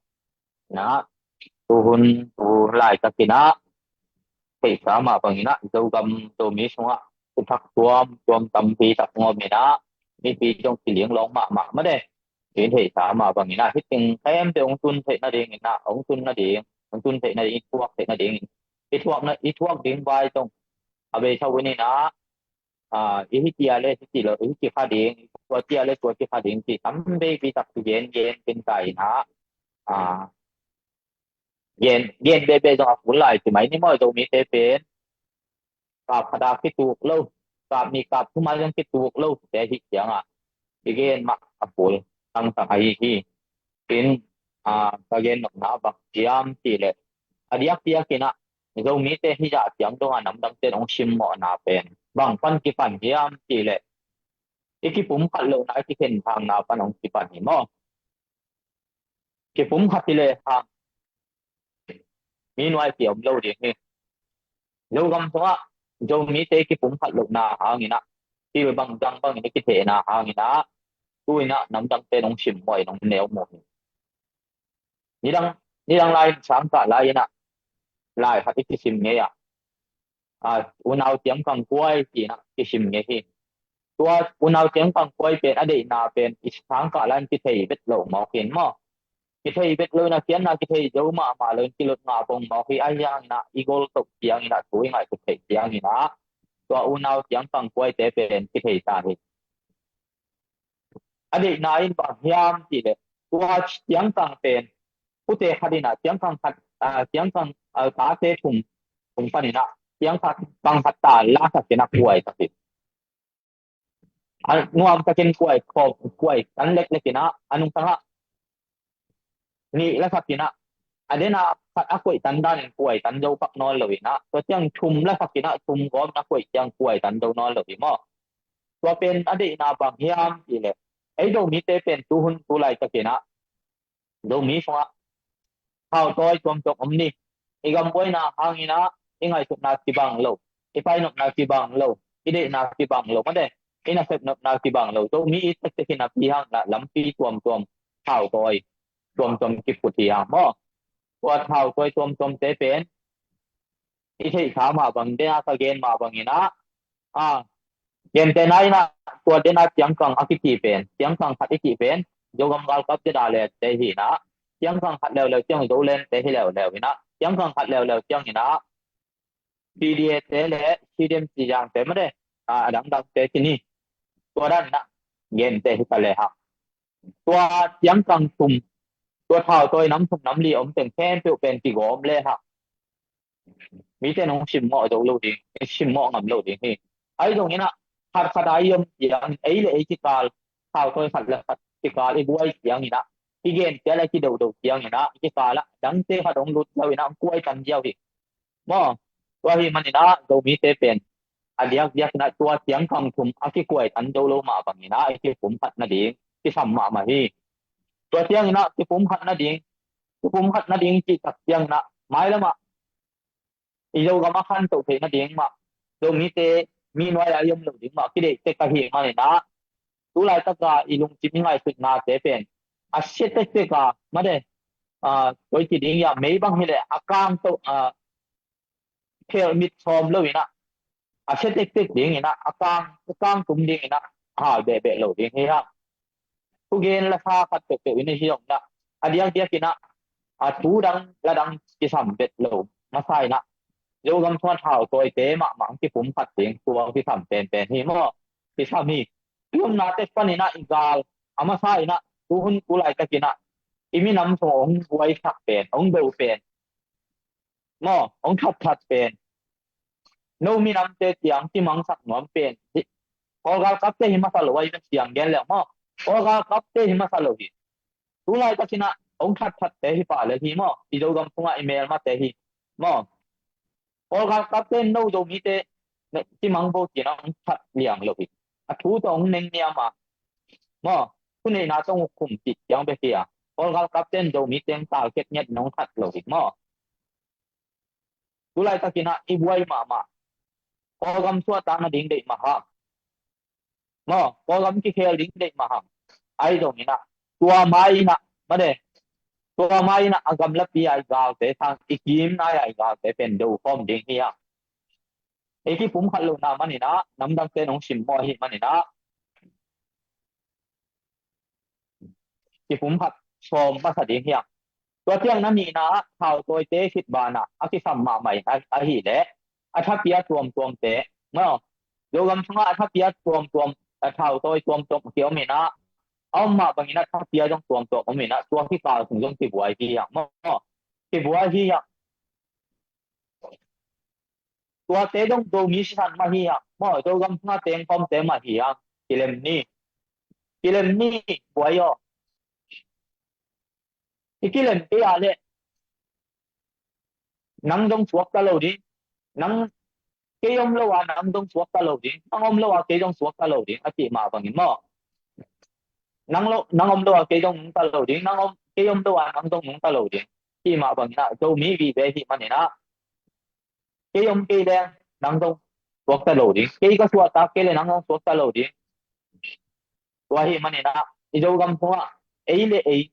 Na, tuhun, tu laitakin ah, theihsa mah bangin ah, Zogam, Zomi sungah thuthak tuamtuam tampi tak ngawm in ah, mipi zong kiling lawng mahmah, maw, tu-in theihsa mah bangin ah, hih teng khempeuh hong tun theih nadingin ah, hong tun nading, hong tun theih nading, i thuak theih nadingin, i thuak na, i thuak ding vai zong a bei tho in ah, ah, i hih tia le hih ci lo, i hih ci kha ding, tua tia le tua ci kha ding, ci tam veipi tak ci gen gen pen ta in ah, ah, gen, gen bebe zong a kul lai ci mai ni maw, Zomite pen. Kap khat a kituk lo, kap nih kap thum a zong kituk lo te ahih ciangah, i gen mah a kul tangtang ahi hi. Tin, ah, ka gen nopna bang hiam cih leh, a diakdiakin ah, Zomite hih zah ciang dong a namdangte hong simmawhna pen bang pan kipan hiam cih leh, i kipumkhat lohna, i kikhenphakna pan hong kipan hi maw. Kipumkhat hi lehang, mi nuai ki om lo ding hi. Zogam sungah Zomite kipumkhat lohna hangin ah, thil bang dang bangin i kithehna hangin ah, tu-in ah namdangte hong simmawh in hong neu mawh hi. Nidang, nidang lai-in, sangkah lai-in ah, lai khat i kisim ngei ah, ah, unau ciangkang kuai ci-in ah kisim ngei hi. Tua unau ciangkang kuai pen a deihna pen i sangkah lai-in kithei vet lo mawk hi maw. Kithei vet lo in ah, khiatna kithei zo mahmah lo in kilot ngah bong mawk hi. Ahi hangin ah, i gol toh ciangin ah, thu i ngaihsut theih ciangin ah, tua unau ciangkang kuaite pen kithei ta hi. A deihna in bang hiam cih leh, tua ciangkang pen, pute khat in ah ciangkang khat, ah, ciangkang, ah, tate thum, thum panin ah ciangkang khat ta lasak in ah kuai ta hi. A nuamtakin kuai, khawm, kuai tan leklek in ah, a nungtang ah nih lasak in ah, a den a khat a koih tan danin kuai tan zo pak nawn lo in ah, tua ciang thum lasak in ah, thum gawm in ah koih ciang kuai tan zo nawn lo hi maw. Tua pen a deihna bang hiam cih leh, ei Zomite pen tuhun tu laitakin ah, Zomi sungah thautawi tuamtuam om ni. I gam buaina hangin ah, i ngaihsutna kibang lo, i painopna kibang lo, i deihna kibang lo, maw, i nasepnopna kibang lo. Zomi i tektek in ah, pi hang in ah lampi tuamtuam, thautawi tuamtuam kiphut hi hang maw. Tua thautawi tuamtuamte pen i theihsa mah bang, den a ka gen mah bangin ah, a, Gentehna in ah, tua den a ciangkang a kici pen, ciangkang khat i cih pen Zogam galkap Zedale te hi in ah, ciangkang khat leuleu ciang Zoland te hi leuleu in ah, ciangkang khat leuleu ciang in ah P D A te le C D M ci zang te mah de, a dangdang te ci ni. Tua dan in ah gente hi ta le hang, tua ciangkang thum, tua thautawi nam thum nam li om teng khempeuh pen kigawm le hang, mite in hong simmawh zo lo ding, simmawh ngam lo ding hi. Ahi zongin ah, khat khat a i om ciang, ei le ei kikal, thautawi khat le khat kikal i buai ciangin ah, i gen ciang le kidodo ciangin ah, i kikal ah dangte khat hong lut lo in ah, hong kuai tan ziau hi. Maw, tua hi manin ah Zomite pen a diakdiak in ah tua ciangkang thum a kikuai tan zo lo mah bangin ah i kipumkhat nading kisam mahmah hi. Tua ciangin ah kipumkhat nading, kipumkhat nading cih tak ciangin ah mailam ah i Zogam a khantoh theih nading mah, Zomite mi nuai a i om lo ding mah kideih tek ahih manin ah, tu laitak a i lungsim i ngaihsutnate pen a sia tektek a, mah de, a, koi ci ding hiam, mei bang hi leh a kang to, a, phel mit sawm lo in ah, a sia tektek ding in ah, a kang, a kang tum ding in ah, a hal behbeh lo ding hi hang. Thugen la sa khat peuhpeuh in hi zong in ah, a diakdiak in ah, a thu dang la dang kisam bet lo masa in ah, Zogam sungah thautawite mahmah kipumkhat ding tua kisam penpen hi maw? Kisam hi. I omna tek panin ah i gal a masa in ah, tu hun tu laitak in ah i minam sung hong buaisak pen, hong do pen, maw, hong thatthat pen, no minamte ciang kimangsak nuam pen, Kawl galkapte hi masa lo, a i Pasian gen leng maw, Kawl galkapte hi masa lo hi. Tu laitak in ah hong thatthatte hi pah lel hi maw, i Zogam sungah i melmate hi maw. Kawl galkapte in no Zomite kimang bo ci-in ah hong that liang lo hi. A thu tawh hong neng niam a, maw, thuneihna tawh hong khum cih ciang bek hi a, Kawl galkapte in Zomite hong target ngiat in hong that lo hi maw. Tu laitak in ah i buai mahmah, Kawlgam suahtak nading deih mah hang, maw, Kawlgam kikhel ding deih mah hang. Ahi zongin ah, tua mai in ah, mah de, tua mai in ah a gamlapi a i galte sang, i kim nai a i galte pen do khawm ding hi hang. I kipumkhat lohna manin ah namdangte in hong simmawh ahih manin ah, kipumkhat sawm masa ding hi hang. Tua ciang na nihna ah thautawite khit banah a kisam mahmah in ah, ahih leh a thapia tuamtuamte, maw, Zogam sungah a thapia tuamtuam, a thautawi tuamtuam kiom in ah, a om mah bangin a thapia zong tuamtuam om in ah, tua kikal sung zong kibuai hi hang maw. Kibuai hi hang. Tuate zong Zomi sisan mah hi hang maw, Zogam sungah tengkhawmte mah hi hang. Kilem ni. Kilem ni, buai aw. I kilem kei a leh nang zong suakta lo ding. Nang, kei om lo a nang zong suakta lo ding. Nang om lo a kei zong suakta lo ding, a cih mah bangin maw. Nang lo, nang om lo a kei zong nungta lo ding. Nang om, kei om lo a nang zong nungta lo ding, cih mah bangin ah, Zomi vive ahih manin ah, kei om kei leng nang zong suakta lo ding. Kei ka suahtak kei leh nang zong suakta lo ding. Tua ahih manin ah, i Zogam sungah ei le ei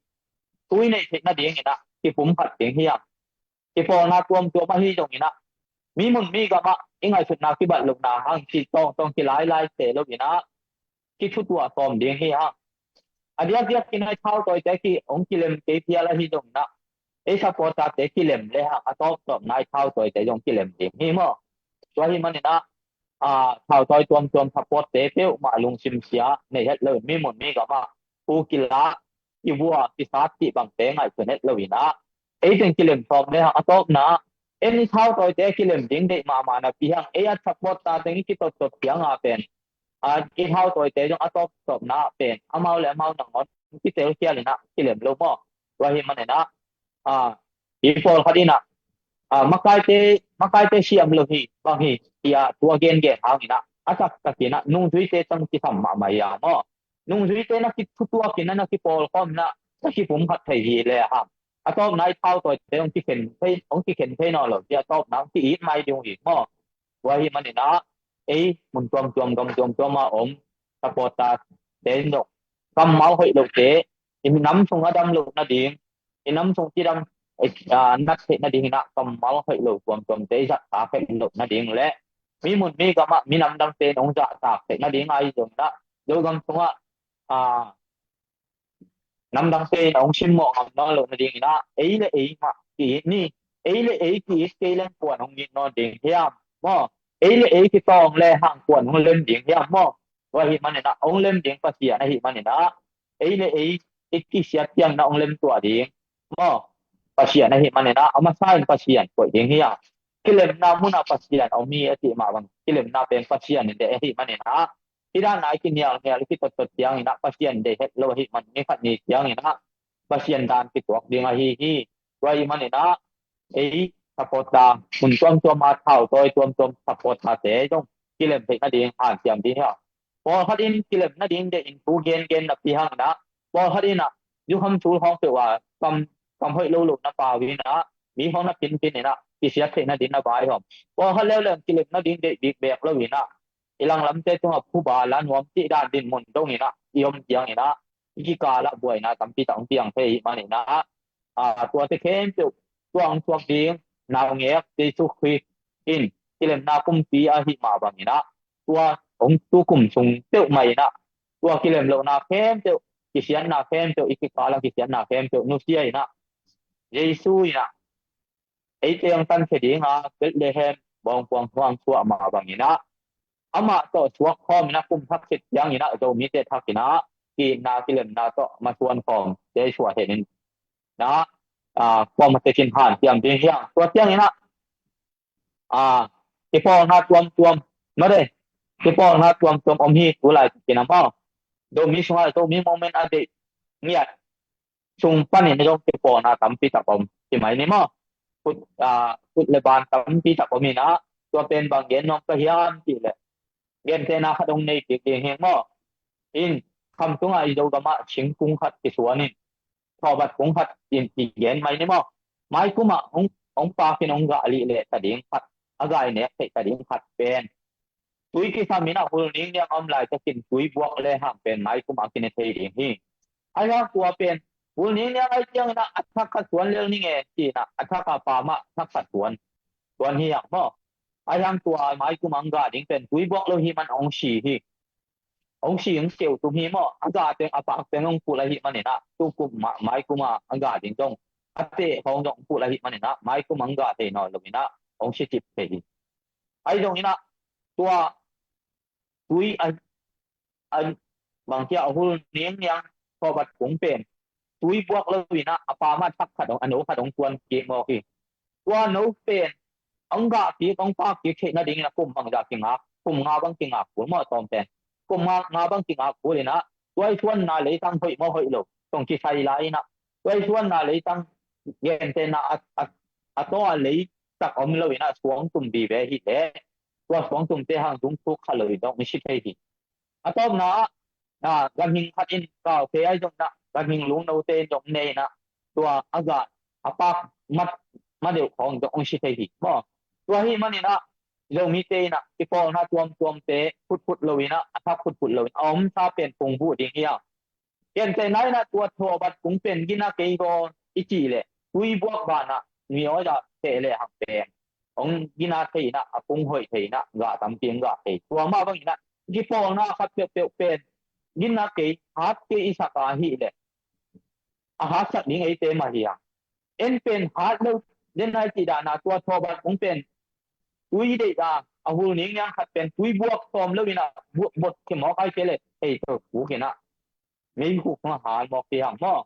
thu i neih theih nadingin ah kipumkhat ding hi hang. Kipawlna tuamtuam ahi zongin ah, mi mun mi gamah i ngaihsutna kibat lohna hang, kitawngtawng kilailai se lo in ah, kithutuah sawm ding hi hang. A diakdiak in ah i thautawite ki, hong kilem kei phial ahi zongin ah, ei supporterte kilem le hang, a tawptawpna i thautawite zong kilem ding hi maw. Tua ahih manin ah, a, thautawi tuamtuam supportte peuhmah lungsim sia nei het lo in, mi mun mi gamah thu kilak, kivua, kisat cih bangte ngaihsun het lo in ah, ei teng kilem sawm le hang. A tawpna, en i thautawite kilem ding deih mahmah napi hang, ei a supporter teng i kitottot ciang a pen, a, i thautawite zong a tawptawpna pen amau le amau nangawn kitelkhial in ah kilem lo maw. Tua ahih manin ah, a, i pawlkhat in ah, a, makaite, makaite siam lo hi, bang hi, tiah tua gengen hangin ah, a taktakin ah nungzuite tawh kisam mahmah hi hang maw. Nungzuite na kithutuak in ah, na kipawlkhawm in ah, na kipumkhat thei hi le hang, a tawpna i thautawite hong kikhen thei, hong kikhen thei nawn lo, tiah a tawpna hong ki-it mai ding uh hi maw. Tua ahih manin ah, ei mun tuamtuam, gam tuamtuam a om supporterte in zong kammal hoih lote, i nam sung a dam loh nading, i nam sung cidam, eh, ah, nat theih nadingin ah kammal hoih lo tuamtuamte i zahtak het loh nading le mi mun mi gamah mi namdangte in hong zahtak theih nading ahi zongin ah, Zogam sungah a namdangte in hong simmawh ngam nawn loh nadingin ah, ei le ei mah ki-it ni. Ei le ei ki-it kei leng kuan hong it nawn ding hiam maw? Ei le ei kitawng le hang kuan hong lem ding hiam maw? Tua ahih manin ah hong lem ding Pasian ahih manin ah, ei le ei i kisiat ciangin ah hong lem tuah ding maw? Pasian ahih manin ah, a masa in Pasian koih ding hi a, kilemna munah Pasian om hi a cih mah bang, kilemna pen Pasian in deih ahih manin ah, hih dan a i kinialnial i kitottot ciangin ah Pasian deih het lo ahih man, ni khat ni ciangin ah Pasian dan kituak ding ahi hi. Tua ahih manin ah ei supporter, mun tuamtuam a thau tawi tuamtuam supporter-te zong kilem theih nading hanciam ding hi a. Pawlkhat in kilem nading deih in thu gengen napi hangin ah, pawlkhat in ah zukham sul khawng peuh a kam, kam hoih lo lo na pau in ah, mi khawng na pinpin in ah kisiat theih nading na vai hawm. Pawlkhat leuleu kilem nading deih bikbek lo in ah, i langlamte tungah phuba la nuam cih dan dinmun dongin ah i om ciangin ah, i kikalah buaina tampi tak hong piang thei ahih manin ah, a, tuate khempeuh tua hong suak ding naungek Jesu Khrist in kilemna kumpi ahih mah bangin ah, tua hong tu kum sung peuhmah in ah, tua kilem lohna khempeuh, kisiatna khempeuh, i kikalah kisiatna khempeuh nusia in ah, Jesu in ah eite hong tankhia ding a Bethlehem bawngpuang hong suah mah bangin ah, amah tawh suak khawm in ah kum thak khit ciangin ah Zomite thak in ah, ki-itna kilemna tawh masuan khawm Jesu a hen in ah, a, kuamah tekin hanciam ding hi a. Tua ciangin ah, a, kipawlna tuamtuam, mare, kipawlna tuamtuam om hi, tu laitakin ah maw. Zomi sungah Zomi Movement a deih ngiat sung panin zong kipawlna tampi tak om hi mai ni maw. Kut, a, kut le ban tampi tak om in ah, tua pen bang gen nuam ka hiam cih leh, gentehna khat hong nei kik ding hi maw. In, Khamtung ah i Zogam ah singkung khat kisuan in, thawhbat kung khat in i gen mai ni maw. Maikum ah hong, hong pak in hong gah lih leh ta ding khat, a gah i nek theih ta ding khat pen, tui kisam in ah hul ningniang a om laitakin tui buak le hang pen maikum ah kine thei ding hi. Ahi hang tua pen hul ningniang ahih ciangin ah a thak khat suan lel ning e ci-in ah, a thak a pam ah thak khat suan, suan hi hang maw. Ahi hang tua maikum ah hong gah ding pen tui buak lo ahih man hong si hi. Hong si hong keu tum hi maw. A gah teng, a pak teng hong kulh ahih manin ah, tu kum mah, maikum ah a gah ding zong, a teh khawng zong hong kulh ahih manin ah, maikum ah hong gah thei nawn lo in ah hong si cip thei hi. Ahi zongin ah, tua tui a, a, bang ci a, a hul ningniang thawhbat kung pen tui buak lo in ah, a pam ah thak khat hong, a no khat hong suan kik mawk hi. Tua no pen hong gah kik, hong pak kik theih nadingin ah kum bangzah kingak, kum nga bang kingak kul maw, a tawm pen. Kum nga, nga bang kingak kul in ah, tua i suanna leitang hoih maw hoih lo tong kisai lai in ah, tua i suanna leitang, gentehna a, a, a taw a lei tak om lo in ah suangtum vive hi leh, tua suangtumte hang dungthuk kha lo in dong i si thei hi. A tawpna ah, a, ganhing khat in kau thei ahi zongin ah, ganhing lungnote in zong ne in ah, tua a gah, a pak mat, ma deuh khawng zong hong si thei hi maw. Tua ahih manin ah, Zomite in ah kipawlna tuamtuamte phutphut lo in ah, a thak phutphut lo in ah, a omsa pen phungvuh ding hi a. Gentehna in ah, tua thawhbat kung pen gina kei gaw i cih leh, tui buak banah mi aw zah teh le hang pen hong gina thei in ah, a kung hoih thei in ah, gah tampi hong gah thei. Tua mah bangin ah, kipawlna khat peuhpeuh pen gina kei, hat kei i sak ahih leh, a hatsak ding eite mah hi a. En pen hat lo den ai cih dan a, tua thawhbat kung pen tui deih a, a hul ningniang khat pen tui buak sawm lo in ah, bu-, bot khia mawk ai kei leh, ei to kuk in ah, meikhu khong a hal mawk hi hang maw.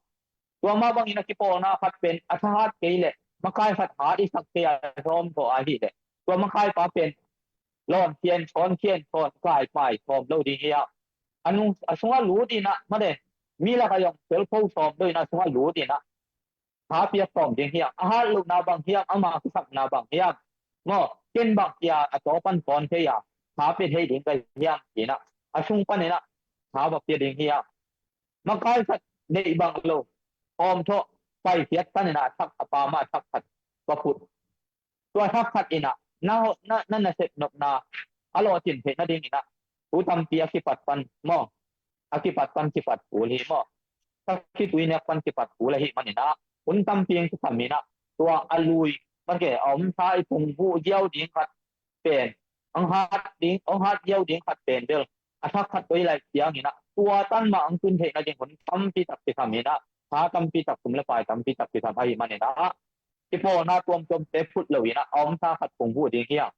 Tua mah bangin a kipawlna khat pen a thahat kei leh, makai khat hat i sak kei a, sawm thaw ahih leh, tua makaipa pen lawn khian, sawn khian, sawn kai pai sawm lo ding hi a. A nung, a sungah lut in ah, mate, mi lakah zong pelpho sawm lo in ah, a sungah lut in ah, tha piak sawm ding hiam, a hat lohna bang hiam, ama kisapna bang hiam maw, ken bang kia a taw pan sawn thei a, tha pia thei ding ka hiam, ci in ah, a sung pan in ah tha va pia ding hiam. Makai khat neih bang lo, hawm thawh, paikhiat tan in ah, thak a pam ah thak khat va phut. Tua thak khat in ah, na, na, na nasep nopna a lawhcin theih nadingin ah, thu tampi a kipat pan maw, a kipat pan kipat kul hi maw. Sakhi tui nek pan kipat kul ahih manin ah, hun tampi hong kisam in ah, tua a lui, mate, a omsa i phungvuh ziau ding khat pen, ang hat ding, ang hat ziau ding khat pen bel a thak khat koi lai ciangin ah tua tan mah ang tun theihna ding hun tampi tak kisam in ah, tha tampi tak, sum le pai tampi tak kisam ahih manin ah kipawlna tuamtuamte phut lo in ah a om sa khat phungvuh ding hi hang.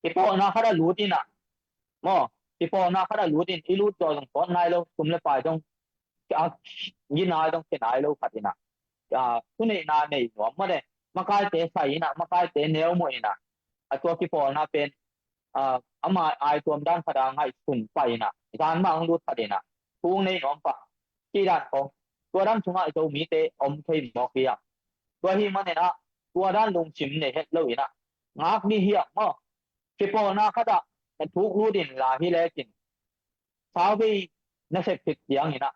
Kipawlna khat a lut in ah, maw, kipawlna khat a lut in i lut zawh zong pawt nai lo, sum le pai zong a gina zong khe nai lo khat in ah, a, thuneihna nei nuam maw le, makaite sai in ah, makaite neu mawh in ah, a tua kipawlna pen, a, ama ai tuam dan khat a ngaihsun pah in ah, zan mah ang lut khat in ah, thu nei nuam pah, cih dan khong, tua dan sungah Zomite om thei mawk hi hang. Tua ahih manin ah tua dan lungsim nei het lo in ah ngak ding hi hang maw. Kipawlna khat ah na thuk lut in la hi lekin, sauvei na sep khit ciangin ah,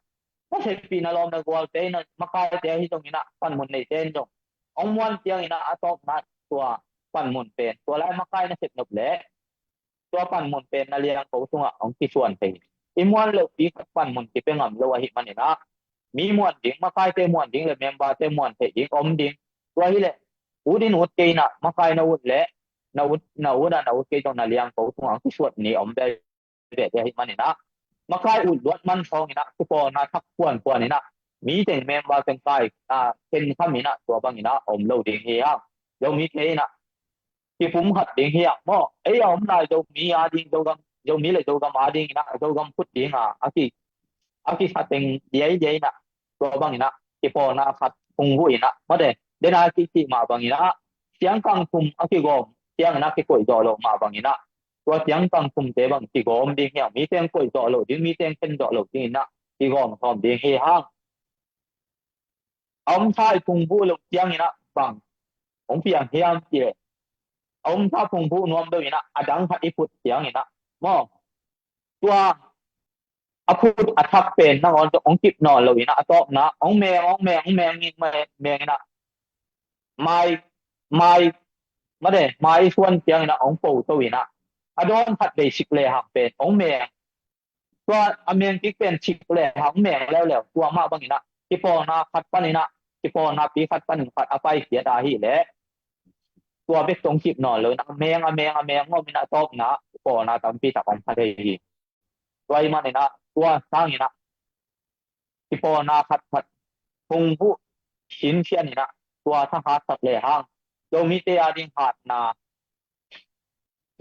na seppih na lawm na gualte in ah, makaite ahi zongin ah, panmun neite in zong hong muan ciangin ah a tawpna tua panmun pen, tua lai makai na sep nop leh tua panmun pen na liangko sungah hong kisuan thei hi. I muan lohpi khat panmun kipia ngam lo ahih manin ah, mi muan ding, makaite muan ding le memberte muan theih ding om ding. Tua hi leh ut in ut kei in ah, makai na ut leh, na ut, na ut ah na ut kei zong na liangko sungah hong kisuat ni om veve te ahih manin ah, makai ut luat man thawngin ah kipawlna thak puanpuan in ah, mi teng member teng kai, a, khen kham in ah tua bangin ah om lo ding hi hang. Zomite in ah kipum khat ding hi hang maw. Ei a om lai Zomi a ding, Zogam, Zomi le Zogam a ding in ah, Zogam phut ding a, a ki, a kisa teng diaidiai in ah, tua bangin ah kipawlna khat phungvuh in ah, maw le, den a kicih mah bangin ah, siangkang thum a kigawm ciangin ah kikoih zawh loh mah bangin ah, tua siangkang thumte bang kigawm ding hi hang. Mi teng koih zawh loh ding, mi teng khen zawh loh ding in ah kigawm sawm ding hi hang. A om sa i phungvuh loh ciangin ah bang hong piang hiam cih leh, a om sa phungvuh nuam lo in ah a dang khat i phut ciangin ah, maw, tua a phut a thak pen nangawn tawh hong kip nawn lo in ah, a tawpna hong meng, hong meng, hong meng in, meng, meng in ah mai, mai, maw le, mai i suan ciangin ah hong po to in ah, a dawn khat vei sik lehang pen hong meng. Tua a meng kik pen sik lehang meng leuleu, tua mah bangin ah kipawlna khat panin ah, kipawlnapi khat panin khat a paikhiat ahih leh tua bek tawh hong kip nawn lo in ah, a meng, a meng, a meng ngawm in ah, a tawpna kipawlna tampi tak om kha thei hi. Tua ahih manin ah tua sangin ah kipawlna khatkhat phungvuh sinsian in ah, tua thahatsak lehang Zomite a ding hatna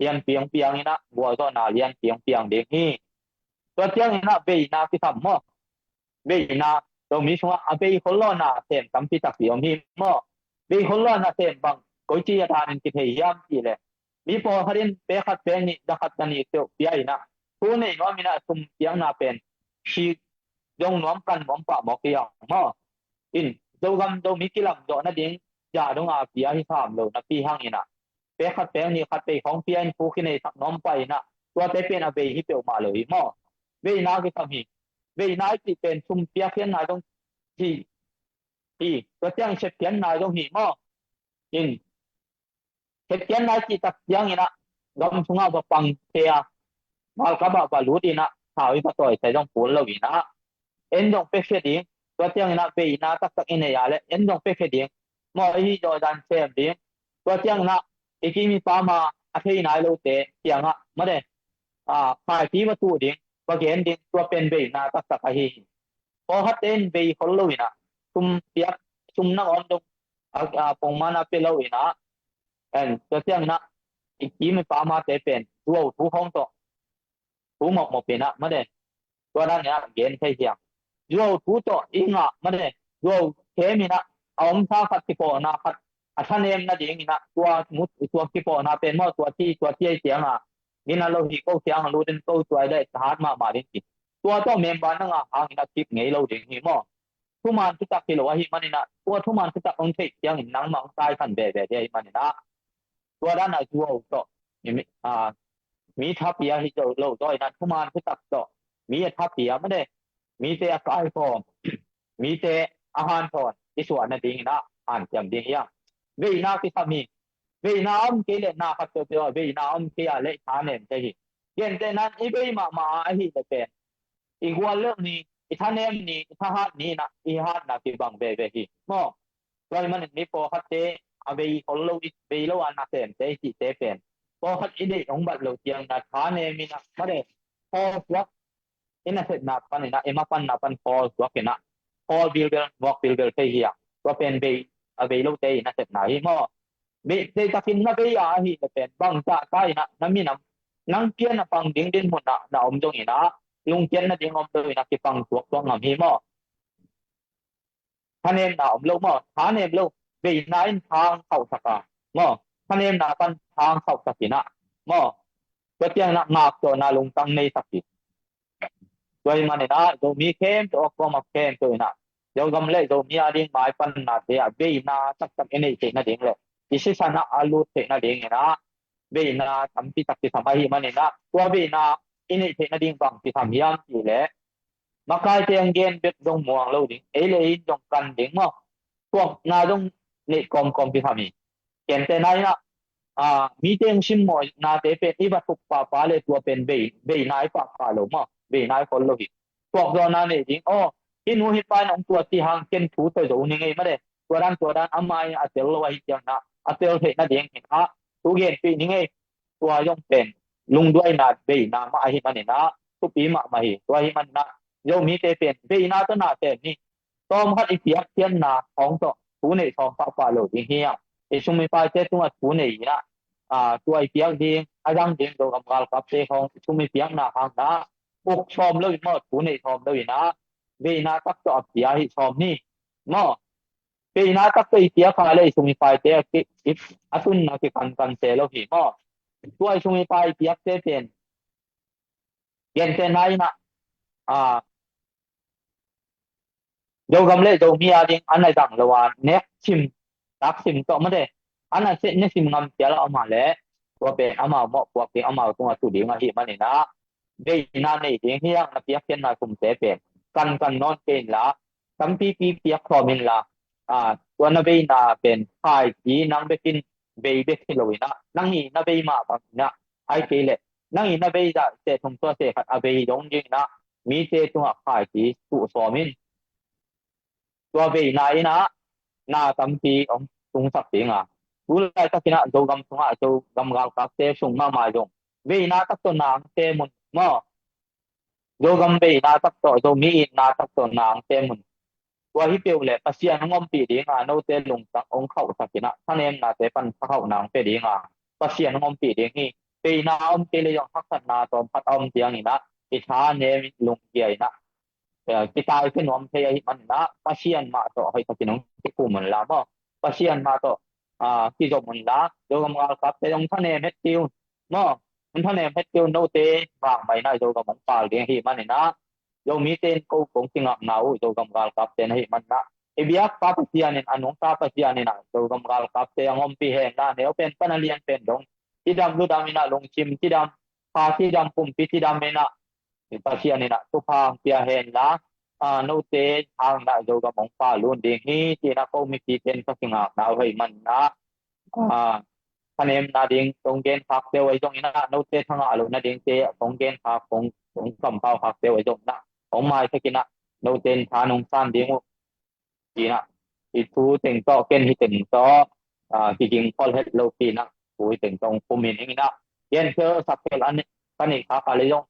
lianpi hong piang in ah, gualzawhna lianpi hong piang ding hi. Tua ciangin ah veina kisam maw. Veina, Zomi sungah a vei khol lawhna sem tampi takpi om hi maw. Vei khol lawhna sem bang koici a danin kithei hiam cih leh, mi pawlkhat in pek khat pek nih, za khat za nih peuh pia in ah, thu nei nuam in ah sum piakna pen sik zong nuam, kan nuam pah mawk hi hang maw. In, Zogam, Zomi kilam zawh nading zah dong a pia hi sam lo napi hangin ah, pek khat pek nih khat vei khawng pia in thu kineisak nuam pah in ah, tuate pen a vei hi peuhmah lo hi maw. Veina kisam hi. Veina i cih pen sum piakhiatna zong hi, hi. Tua ciang sepkhiatna zong hi maw. In, sepkhiatna i cih tak ciangin ah gam sungah va pang thei a, galkap ah va lut in ah thau i va tawi thei zong kul lo in ah, en zong piakhia ding. Tua ciangin ah veina taktak i nei a leh en zong piakhia ding. Maw, i hih zawh dan sem ding. Tua ciangin ah i kim i pam a, a thei nai lote kiangah, maw le, a, phaipi va tuh ding, va gen ding. Tua pen veina taktak ahi hi. Pawlkhatte in vei khol lo in ah, sum piak, sum nangawn zong a, a, pongman a pia lo in ah, en, tua ciangin ah i kim i pam ate pen zuau thu khawng tawh, thu mawkmawk in ah, maw le, tua dan in ah gen thei hi hang. Zuau thu tawh i ngah, maw le, zuau khem in ah, a om sa khat, kipawlna khat a thanem nading in ah, tua mu, tua kipawlna pen maw, tua ci, tua ci a i ciang a, gina lo hi, ko kiang a lut in ko tuai le thahat mahmah ding ci. Tua tawh member na ngah hangin ah kip ngei lo ding hi maw. Thuman thutak hi lo ahih manin ah, tua thuman thutak hong theih ciangin nangmah hong taikhan veve ding ahih manin ah, tua dan a zuau tawh, mi, mi, a, mi thapia hi zo lo zaw in ah, thuman thutak tawh mi a thapia, maw le, mite a kaikhawm, mite a hanthawn i suah nadingin ah hanciam ding hi hang. Veina kisam hi. Veina om kei leh na khat peuhpeuh ah veina om kei a leh thanem thei hi. Gentehna in i vei mahmah a ahih leh pen i guallelh ni, i thanem ni, i thahat ni in ah i hatna kibang veve hi maw. Tua ahih manin mi pawlkhatte a vei khol lo i vei lo a nasemte i cihte pen pawlkhat i deih hong bat lo ciangin ah thanem in ah mate, khawl suak i nasepna panin ah i mapanna pan khawl suak in ah khawl bilbel nuak bilbel thei hi a, tua pen vei a vei lote i nasepna hi maw. Vei deihtakin na vei a ahih leh pen bangzah ta in ah na minam nang kiang a pang ding dinmun ah na om zongin ah lungkiat nading om lo in ah kipang suaksuak ngam hi maw. Thanemna om lo maw, thanem lo. Veina in tha hong khauhsak a maw, thanemna pan tha hong khauhsak in ah maw, tua ciangin ah ngaktuahna lungtang neisak hi. Tua ahih manin ah Zomi khempeuh a kuamah khempeuh in ah Zogam le Zomi a ding maipannate ah veina taktak i neih theih nading le i sisan ah a lut theih nadingin ah veina tampi tak kisam ahih manin ah tua veina i neih theih nading bang kisam hiam cih leh makaite hong gen bek zong muang lo ding, ei le ei in zong kan ding maw. Thuakna zong neih kawmkawm kisam hi. Gentehna in ah, ah, mite hong simmawhnate pen i va thuk pahpah le tua pen vei, veina i pahpah lo maw, veina i khol lo hi. Thuakzawhna nei ding, aw, hih nu hih pa in hong tua ci hang ken thu tawh zo ni ngei mate, tua dan tua dan ama in a tel lo ahih ciangin ah a tel theih nadingin ah thu genpih ni ngei. Tua zong pen lungduaina veina mah ahih manin ah thupi mahmah hi. Tua ahih manin ah Zomite pen veina tawh na sem ni. Tawmkhat i piakkhiatna hong tawh thu neih sawm pahpah lo ding hi a, i sum i paite tungah thu nei in ah, ah, tua i piak ding a zang ding Zogam galkapte khawng i sum i piakna hangin ah uk sawm lo in maw, thu neih sawm lo in ah veina tak tawh a pia hi sawm ni maw. Veina tak tawh i piak a le i sum i paite a ki, i, a tunna kikankan se lo hi maw. Tua i sum i pai piakte pen gentehna in ah, ah, Zogam le Zomi a ding a na zang lo a nek sim, tak sim tawh mate, a na se ne sim ngam cial a om a le tua pen amau mawhpuak ding, amau tungah tu ding ahih manin ah veina nei ding hi hang, na piakkhiatna sumte pen kankan nawn kei inla, tampipi piak khawm inla, ah, tua na veina pen khaiki nang bekin vei bek hi lo in ah, nang i na vei mah bangin ah, ahih kei leh nang i na vei zah seh thum tua seh khat a vei dong ding in ah mite tungah khaiki tuh sawm in. Tua veina in ah na tampi hong tungsak ding a, tu laitakin ah Zogam sungah Zogam galkapte sung mahmah zong veina tak tawh na hong sem un maw. Zogam veina tak tawh, Zomi itna tak tawh na hong sem un. Tua hi peuh leh Pasian hong ompih ding a, note lungtang hong khauhsak in ah thanemnate pan thakhauhna hong pia ding a, Pasian hong ompih ding hi. Veina om kei le zong haksatna tawmkhat a om ciangin ah i thanem in, lungkia in ah, eh, kitai khe nuam thei ahih manin ah Pasian mah tawh hoihtakin hong kikum unla maw. Pasian mah tawh, ah, kizom unla, Zogam galkapte hong thanem het kei un maw. Hong thanem het kei un, note vang mah in ah Zogam hong pal ding ahih manin ah, Zomite in ko kong kingakna uh Zogam galkapte in ahih manin ah, i biakpa Pasian in, a nungta Pasian in ah Zogam galkapte hong ompih hen la, neu pen pan a lian pen dong cidam ludam in ah, lungsim cidam, kha cidam, pumpi cidam in ah, Pasian in ah thupha hong pia hen la, ah, note hangin ah Zogam hong pal un ding hi, ci-in ah ko mipite in ka kingakna uh ahih manin ah, ah, thanemna ding kong genkhakte uh ahi zongin ah, note thangah loh nadingte kong genkhak, kong, kong kampau khakte uh ahi zongin ah, kong maisak in ah, note in tha nong san ding uh, ci-in ah, i thu teng tawh, ken hi teng tawh, ah, kiging khol het lopi in ah, thu hi teng tawh hong pum hi ning in ah, genkhel sakkhel an ka neih khak a le zong,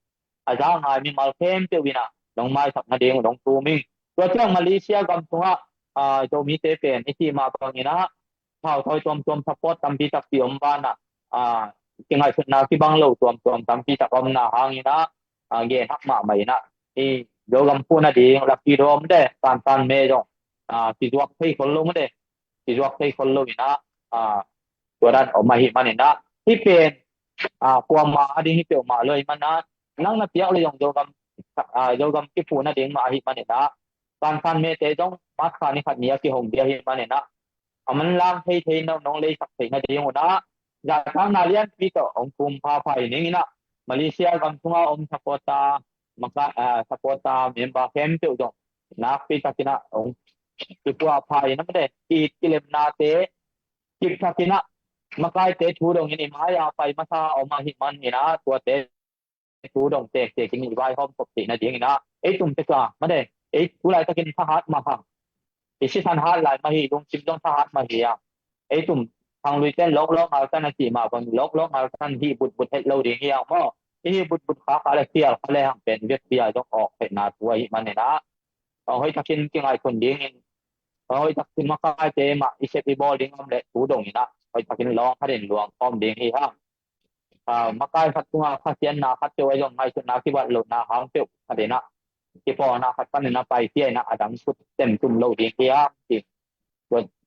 a za ngai mimal khempeuh in ah nong maisak nading uh nong thum ing. Tua ciang Malaysia gam sungah, ah, Zomite pen i cih mah bangin ah, thauthawi tuamtuam support tampi takpi om banah, ah, kingaihsutna kibang lo tuamtuam tampi tak omna hangin ah, ah, gen hak mahmah in ah, i Zogam phu nading lucky draw mate, tantan me zong, ah, kizuak thei khol lo mate, kizuak thei khol lo in ah, ah, tua dan om ahih manin ah, hih pen, ah, kuamah a ding hi peuhmah lo ahih manin ah, nang na piak le zong Zogam, ah, Zogam kiphu nading mah ahih manin ah, tantan mete zong March kha ni khat ni a kihong ding ahih manin ah, a manlang thei thei in ah nong leisak theih nading un ah, zahtakna lianpi tawh hong thum phapha hi ning in ah, Malaysia gam sungah om supporter, maka, ah, supporter member khempeuh zong nakpi takin ah hong kipuahpha in ah mate, it kilemnate kipthakin ah, makaite thu dongin i mai-a pai masa om ahih manin ah, tuate thu dong tektek in i vaihawm khop theih nadingin ah, ei tum pek a mate, ei tu laitakin thahat mah hang, i sisan hat lai mah hi, lungsim zong thahat mah hi a, Ei tum khangluite in lawklawk ngalsan a cih mah bang, lawklawk ngalsan hih butbut het lo ding hi hang maw. I hih butbut kha kha le khial kha le hang pen vekpi a zong awk hetna thu ahih manin ah, hoihtakin kingaihsun dingin, hoihtakin makaite mah i sep i bawl ding om leh thu dongin ah hoihtakin lawng khatin luang khawm ding hi hang. Makai khat tungah khasiatna khat peuh ahi zong ngaihsutna kibat lohna hang peuh khat in ah kipawlna khat panin a paipia in ah a dang sut temtum lo ding hi hang.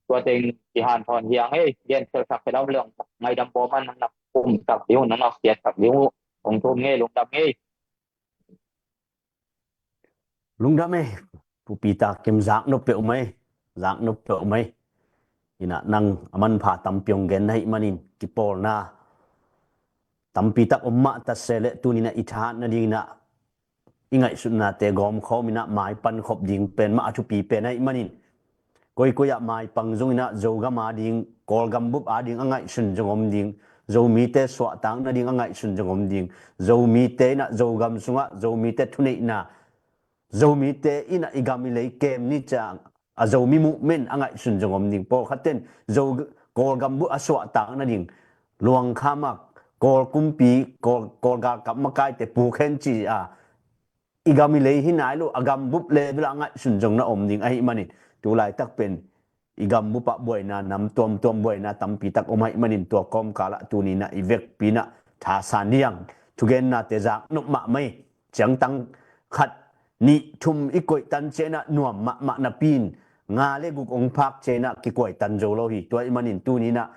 Tua teng kihanthawn hi hang ei. Gen selsak khe dam leng ngaidam bawm a, nang nak pumsak ding uh, nang nak siatsak ding uh. Hong thum ngei, lungdam ngei. Lungdam ei. Pu Peter Kim, zak nop peuhmah ei. Zak nop peuhmah ei. Inah nang a manpha tampi hong gen na hih manin kipawlna tampi tak om mah ta se leh tuni inah i thahat nading inah i ngaihsutnate gawmkhawm inah maipan khop ding pen mah a thupi pen ahih manin, koikoi ah maipang zong inah Zogam ading, Kawlgam bup ading a ngaihsun zong om ding, Zomite suahtak nading a ngaihsun zong om ding, Zomite inah Zogam sungah Zomite thuneihna, Zomite inah i gam i lei kem ni ciang a Zomi movement a ngaihsun zong om ding. Pawlkhatte in Zo, Kawlgam bup a suahtak nading, luangkham ah Kawl kumpi, Kawl, Kawl galkap makaite puk hen ci a, i gam i lei hi nai lo, a gam bup level a ngaihsun zong na om ding ahih manin, tu laitak pen i gam bup ah buaina, nam tuamtuam buaina tampi tak om ahih manin tua kawmkal ah tuni inah i vekpi inah thasan ding, thugennate zak nop mahmah ei. Ciangtang khat, nih, thum i koihtan ciang inah nuam mahmah napi in nga le guk hong phak ciang inah kikoihtan zo lo hi. Tua ahih manin tuni inah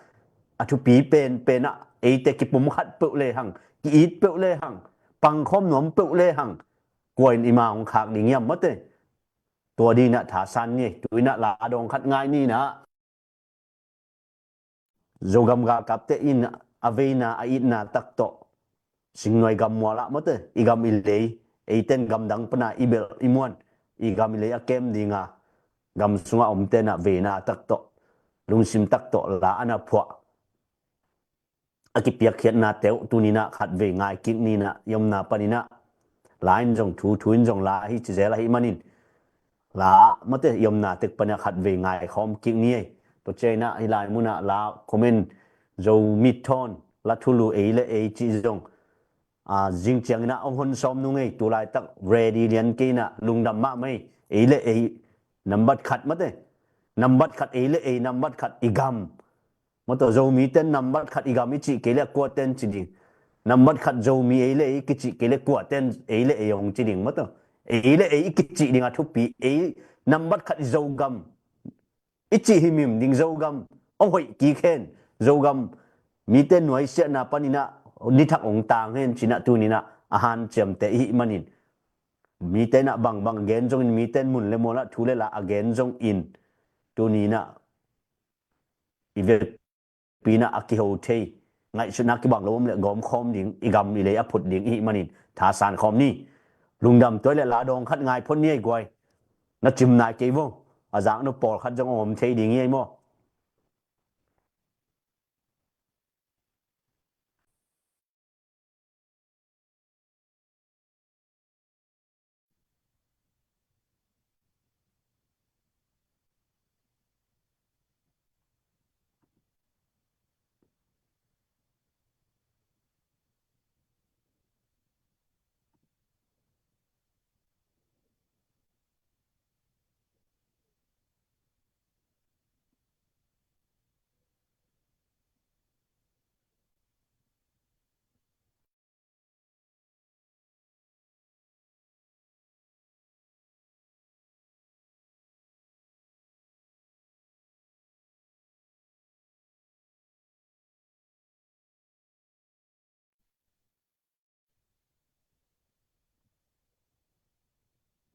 a thupi penpen ah eite kipumkhat peuh le hang, ki-it peuh le hang, pangkhawm nuam peuh le hang, kua in i ma hong khak ding hiam maw te. Tua ding inah thasan ni ei. Tu inah la dawng khat ngai ni inah, Zogam galkapte in a veina a itna tak tawh Singnuai gammual ah maw te, i gam i lei, eite in gamdang pana i belh i muan, i gam i lei a kem dinga gam sungah omte inah veina tak tawh, lungsim tak tawh la a na phuah a kipiakkhiatnate uh tuni inah khatvei ngai kik ni inah, i omna pan inah la in zong thu, thu in zong la hi ci zel ahih manin, la maw te, i omna tek pan inah khatvei ngaikhawm kik ni ei. Tua ciang inah hih lai munah la comment, Zomi thawn la thulu ei le ei cih zong, a, zing ciang inah hong hon sawm nung ei. Tu laitak ready lian kei inah lungdam mahmah ei. Ei le ei, nambat khat maw te, nambat khat ei le ei, nambat khat i gam. Maw te, Zomite in nambat khat i gam i cih kei leh kuate in ci ding? Nambat khat Zomi ei le ei i kicih kei leh kuate in ei le ei hong ci ding? Maw te, ei le ei i kicih ding a thupi. Ei, nambat khat i Zogam i cih himhim ding, Zogam hong hoih kik hen, Zogam mite nuaisiahna pan inah nithak hong tang hen ci inah tuni inah a hanciamte i hih manin, mite inah bangbang gen zongin, mite in mun le mual ah thu le la a gen zongin, tuni inah i vekpi inah a kiho thei, ngaihsutna kibang lo om leh gawmkhawm ding, i gam i lei a phut ding i hih manin thasan khawm ni. Lungdam. Tua leh la dawng khat ngai phot ni ei guai. Na cim nai kei vo. A zak nop pawlkhat zong a om thei ding hi ei maw.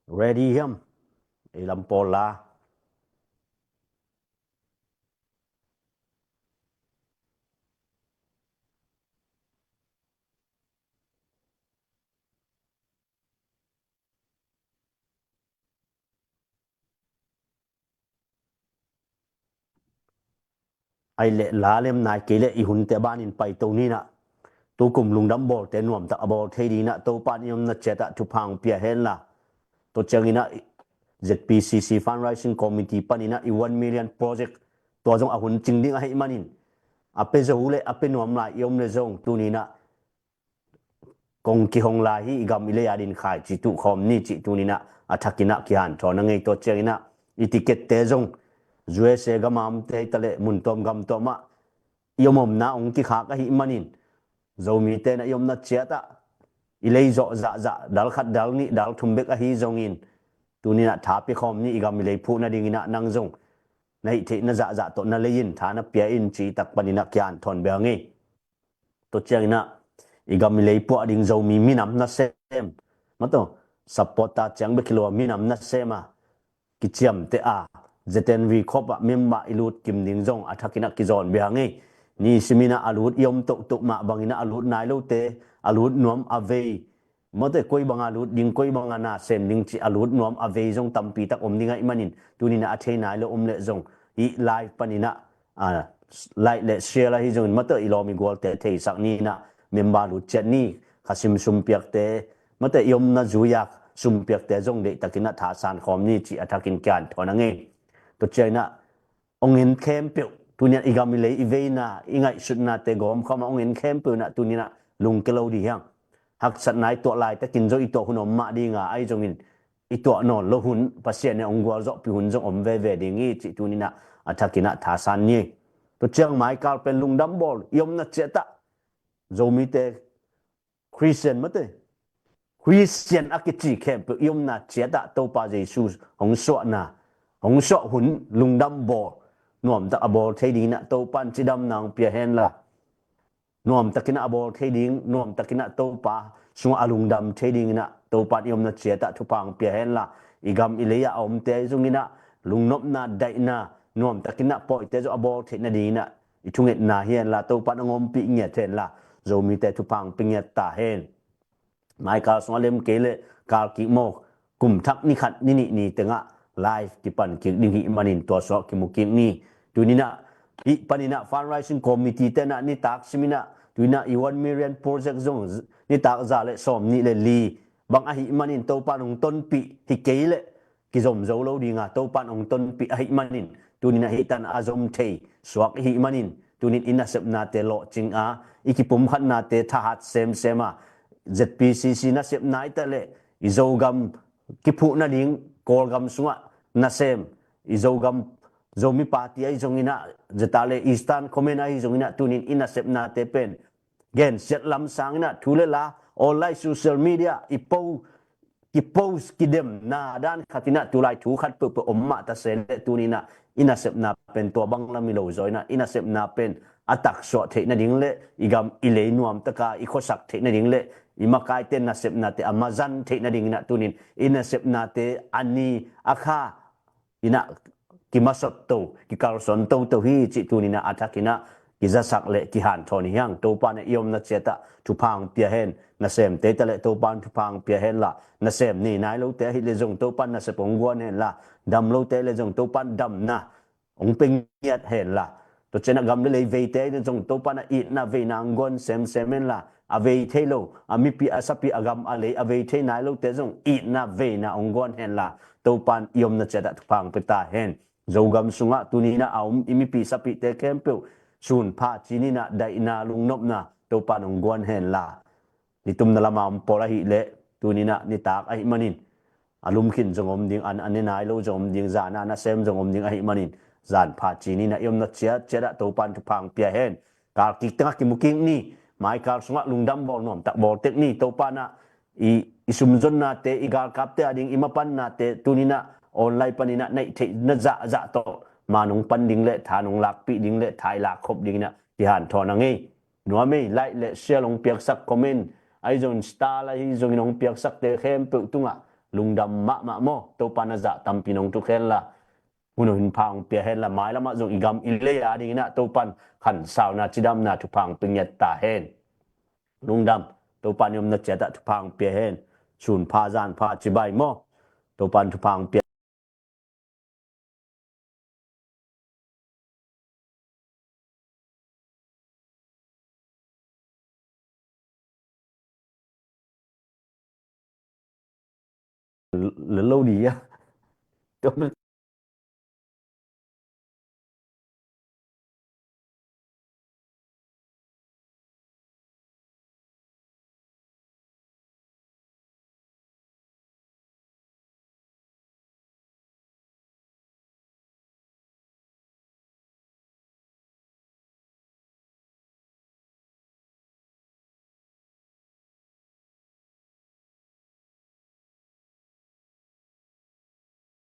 Ready hiam? Ei lam pawl la. Ai leh la lem nai kei leh i hunte banin paito ni inah. Tukum lungdam bawlte nuamtak a bawl thei ding inah Topa in i omna ciat ah thupha hong pia hen la. Tua ciang inah Z P C C Fundraising Committee pan inah i one million project tua zong a hun cing ding ahih manin, a pia zo le a pia nuam lai i om le zong, tuni-in ah kong kihong lai hi, i gam i lei a ding khaici tuh khawm ni cih tuni-in ah a thakin ah kihanthawn a ngei. Tua ciangin ah i ticket-te zong U S A gam a omte hi ta leh mun tuam gam tuam ah i om omna hong kikhak ahih manin, Zomite in ah i omna ciat ah i lei zawh zahzah dal khat dal nih dal thum bek ahi zongin, tuni-in ah tha pia khawm ni, i gam i lei phuh nadingin ah nang zong na hih theihna zahzah tawh na lei in, tha na pia in cih tak panin ah kihanthawn beh a ngei. Tua ciangin ah i gam i lei phuah ding Zomi minam nasem, maw, tua supporter ciang bek hi lo a, minam nasem a kiciamteh a, Z N V khop ah member i lut kim ding zong a thakin ah kizawn beh a ngei. Ni simin ah a lut i om tohtoh mah bangin ah a lut nai lote, a lut nuam a vei, maw, tua koi banga lut ding, koi banga na sem ding cih a lut nuam a vei zong tampi tak om ding ahih manin, tuni-in ah a thei nai lo om leh zong hih live panin ah, a, like le share ahi zongin, maw, tua i lawm i gualte theisak ni-in ah member lut ciat ni. Kha sim sum piakte, maw, tua i omna zui-a sum piakte zong deihtakin ah thasan khawm ni cih a thakin kihanthawn a ngei. Tua ciangin ah hong en khempeuh, tuni-in ah i gam i lei i veina, i ngaihsutnate gawmkhawm a hong en khempeuh in ah tuni-in ah lungkia lo ding hi hang. Haksatna i tuah laitakin zong i tuah hun om mah ding a, ahi zongin i tuah nawn lo hun, Pasian in hong gualzawhpih hun zong om veve ding hi cih tuni-in ah a thakin ah thasan ni. Tua ciang maikal pen lungdam bawl, i omna ciat ah Zomite, Khristian, maw, tua Khristian a kici khempeuh i omna ciat ah Topa Jesu hong suahna, hong suah hun lungdam bawl nuamtak a bawl thei dingin ah Topa in cidamna hong pia hen la, nuamtakin ah a bawl thei ding, nuamtakin ah Topa sungah a lungdam thei dingin ah Topa in i omna ciat ah thupha hong pia hen la, i gam i lei ah a omte ahi zongin ah lungnopna, daihna, nuamtakin ah pawite zong a bawl theih nadingin ah i thungetna hi hen la, Topa in hong ompih ngiat hen la, Zomite thupha hong pia ngiat ta hen. Maikal sungah lem kei leh kal kik maw, kum thak ni khat ni nih ni tengah live kipan kik ding hih manin tua sungah kimu kik ni. Tuni-in ah hih panin ah fundraising committee-te in ah nitak simin ah, tuni-in ah i one million project zong nitak za le sawm nih le li bang ahih manin Topa in hong tonpih hi kei leh kizom zo lo ding a, Topa in hong tonpih ahih manin, tuni-in ah hih tan a zom thei suak i hih manin, tuni-in i nasepnate lawhcing a, i kipumkhatnate thahat semsem a, Z P C C nasepna hi ta leh, i Zogam kiphuh nading Kawlgam sungah nasem, i Zogam, Zomi Party ahi zongin ah, zeta le Eastern Command ahi zongin ah, tuni-in i nasepnate pen gensiat lam sangin ah, thu le la, online, social media, i po, kipost, kidemna dan khatin ah, tulai thu khat peuhpeuh om mah ta se leh, tuni-in ah i nasepna pen tua bang lam hi lo zaw in ah, i nasepna pen a taksuah theih nading le, i gam i lei nuamtaka i khuasak theih nading le, i makaite nasepnate a mazan theih nadingin ah, tuni-in i nasepnate a ni a kha in ah kimasot to, kikalsuan toto hi cih tuni-in ah a thakin ah kizasak le kihanthawn hi hang. Topa in ah i omna ciat ah thupha hong pia hen. Nasemte hi ta leh Topa in thupha hong pia hen la, nasem nei nai lote ahih leh zong Topa in nasep hong guan hen la, dam lote ahih leh zong Topa in damna hong pia ngiat hen la, tua ciang ah gam le lei veite ahih leh zong Topa in ah itna veina hong guan semsem hen la, a vei thei lo, a mipi a sapi a gam a lei a vei thei nai lote zong itna veina hong guan hen la, Topa in i omna ciat ah thupha hong pia ta hen. Zogam sungah tuni-in ah a om i mipi sapite khempeuh sunpha ci-in ah, daihna, lungnopna Topa in hong guan hen la, nitumna lam a om pawl ahih leh, tuni-in ah nitak ahih manin a lum khin zong om ding, an a ne nai lo zong om ding, zan a nasem zong om ding ahih manin, zanpha ci-in ah i omna ciatciat ah Topa in thupha hong pia hen. Kal kik tengah kimu kik ni. Maikal sungah lungdam bawl nuamtak bawl tek ni. Topa in ah i, i sumzonnate, i galkapte a ding i mapannate, tuni-in ah online panin ah na hih theihna zahzah tawh man hong pan ding le, tha hong lakpih ding le, tha i lakkhop dingin ah kihanthawn a ngei. Nuam ei, like le share hong piaksak, comment ahi zongin, star ahi zongin hong piaksakte khempeuh tungah lungdam mahmah maw. Topa in a zah tampi in hong thuk hen la, hun hun pha hong pia hen la, mailam ah zong i gam i lei a dingin ah Topa in khansauna, cidamna, thupha hong pia ngiat ta hen. Lungdam. Topa in i omna ciat ah thupha hong pia hen. Sunpha zanpha cibai maw. Topa in thupha hong pia lo di a. Tua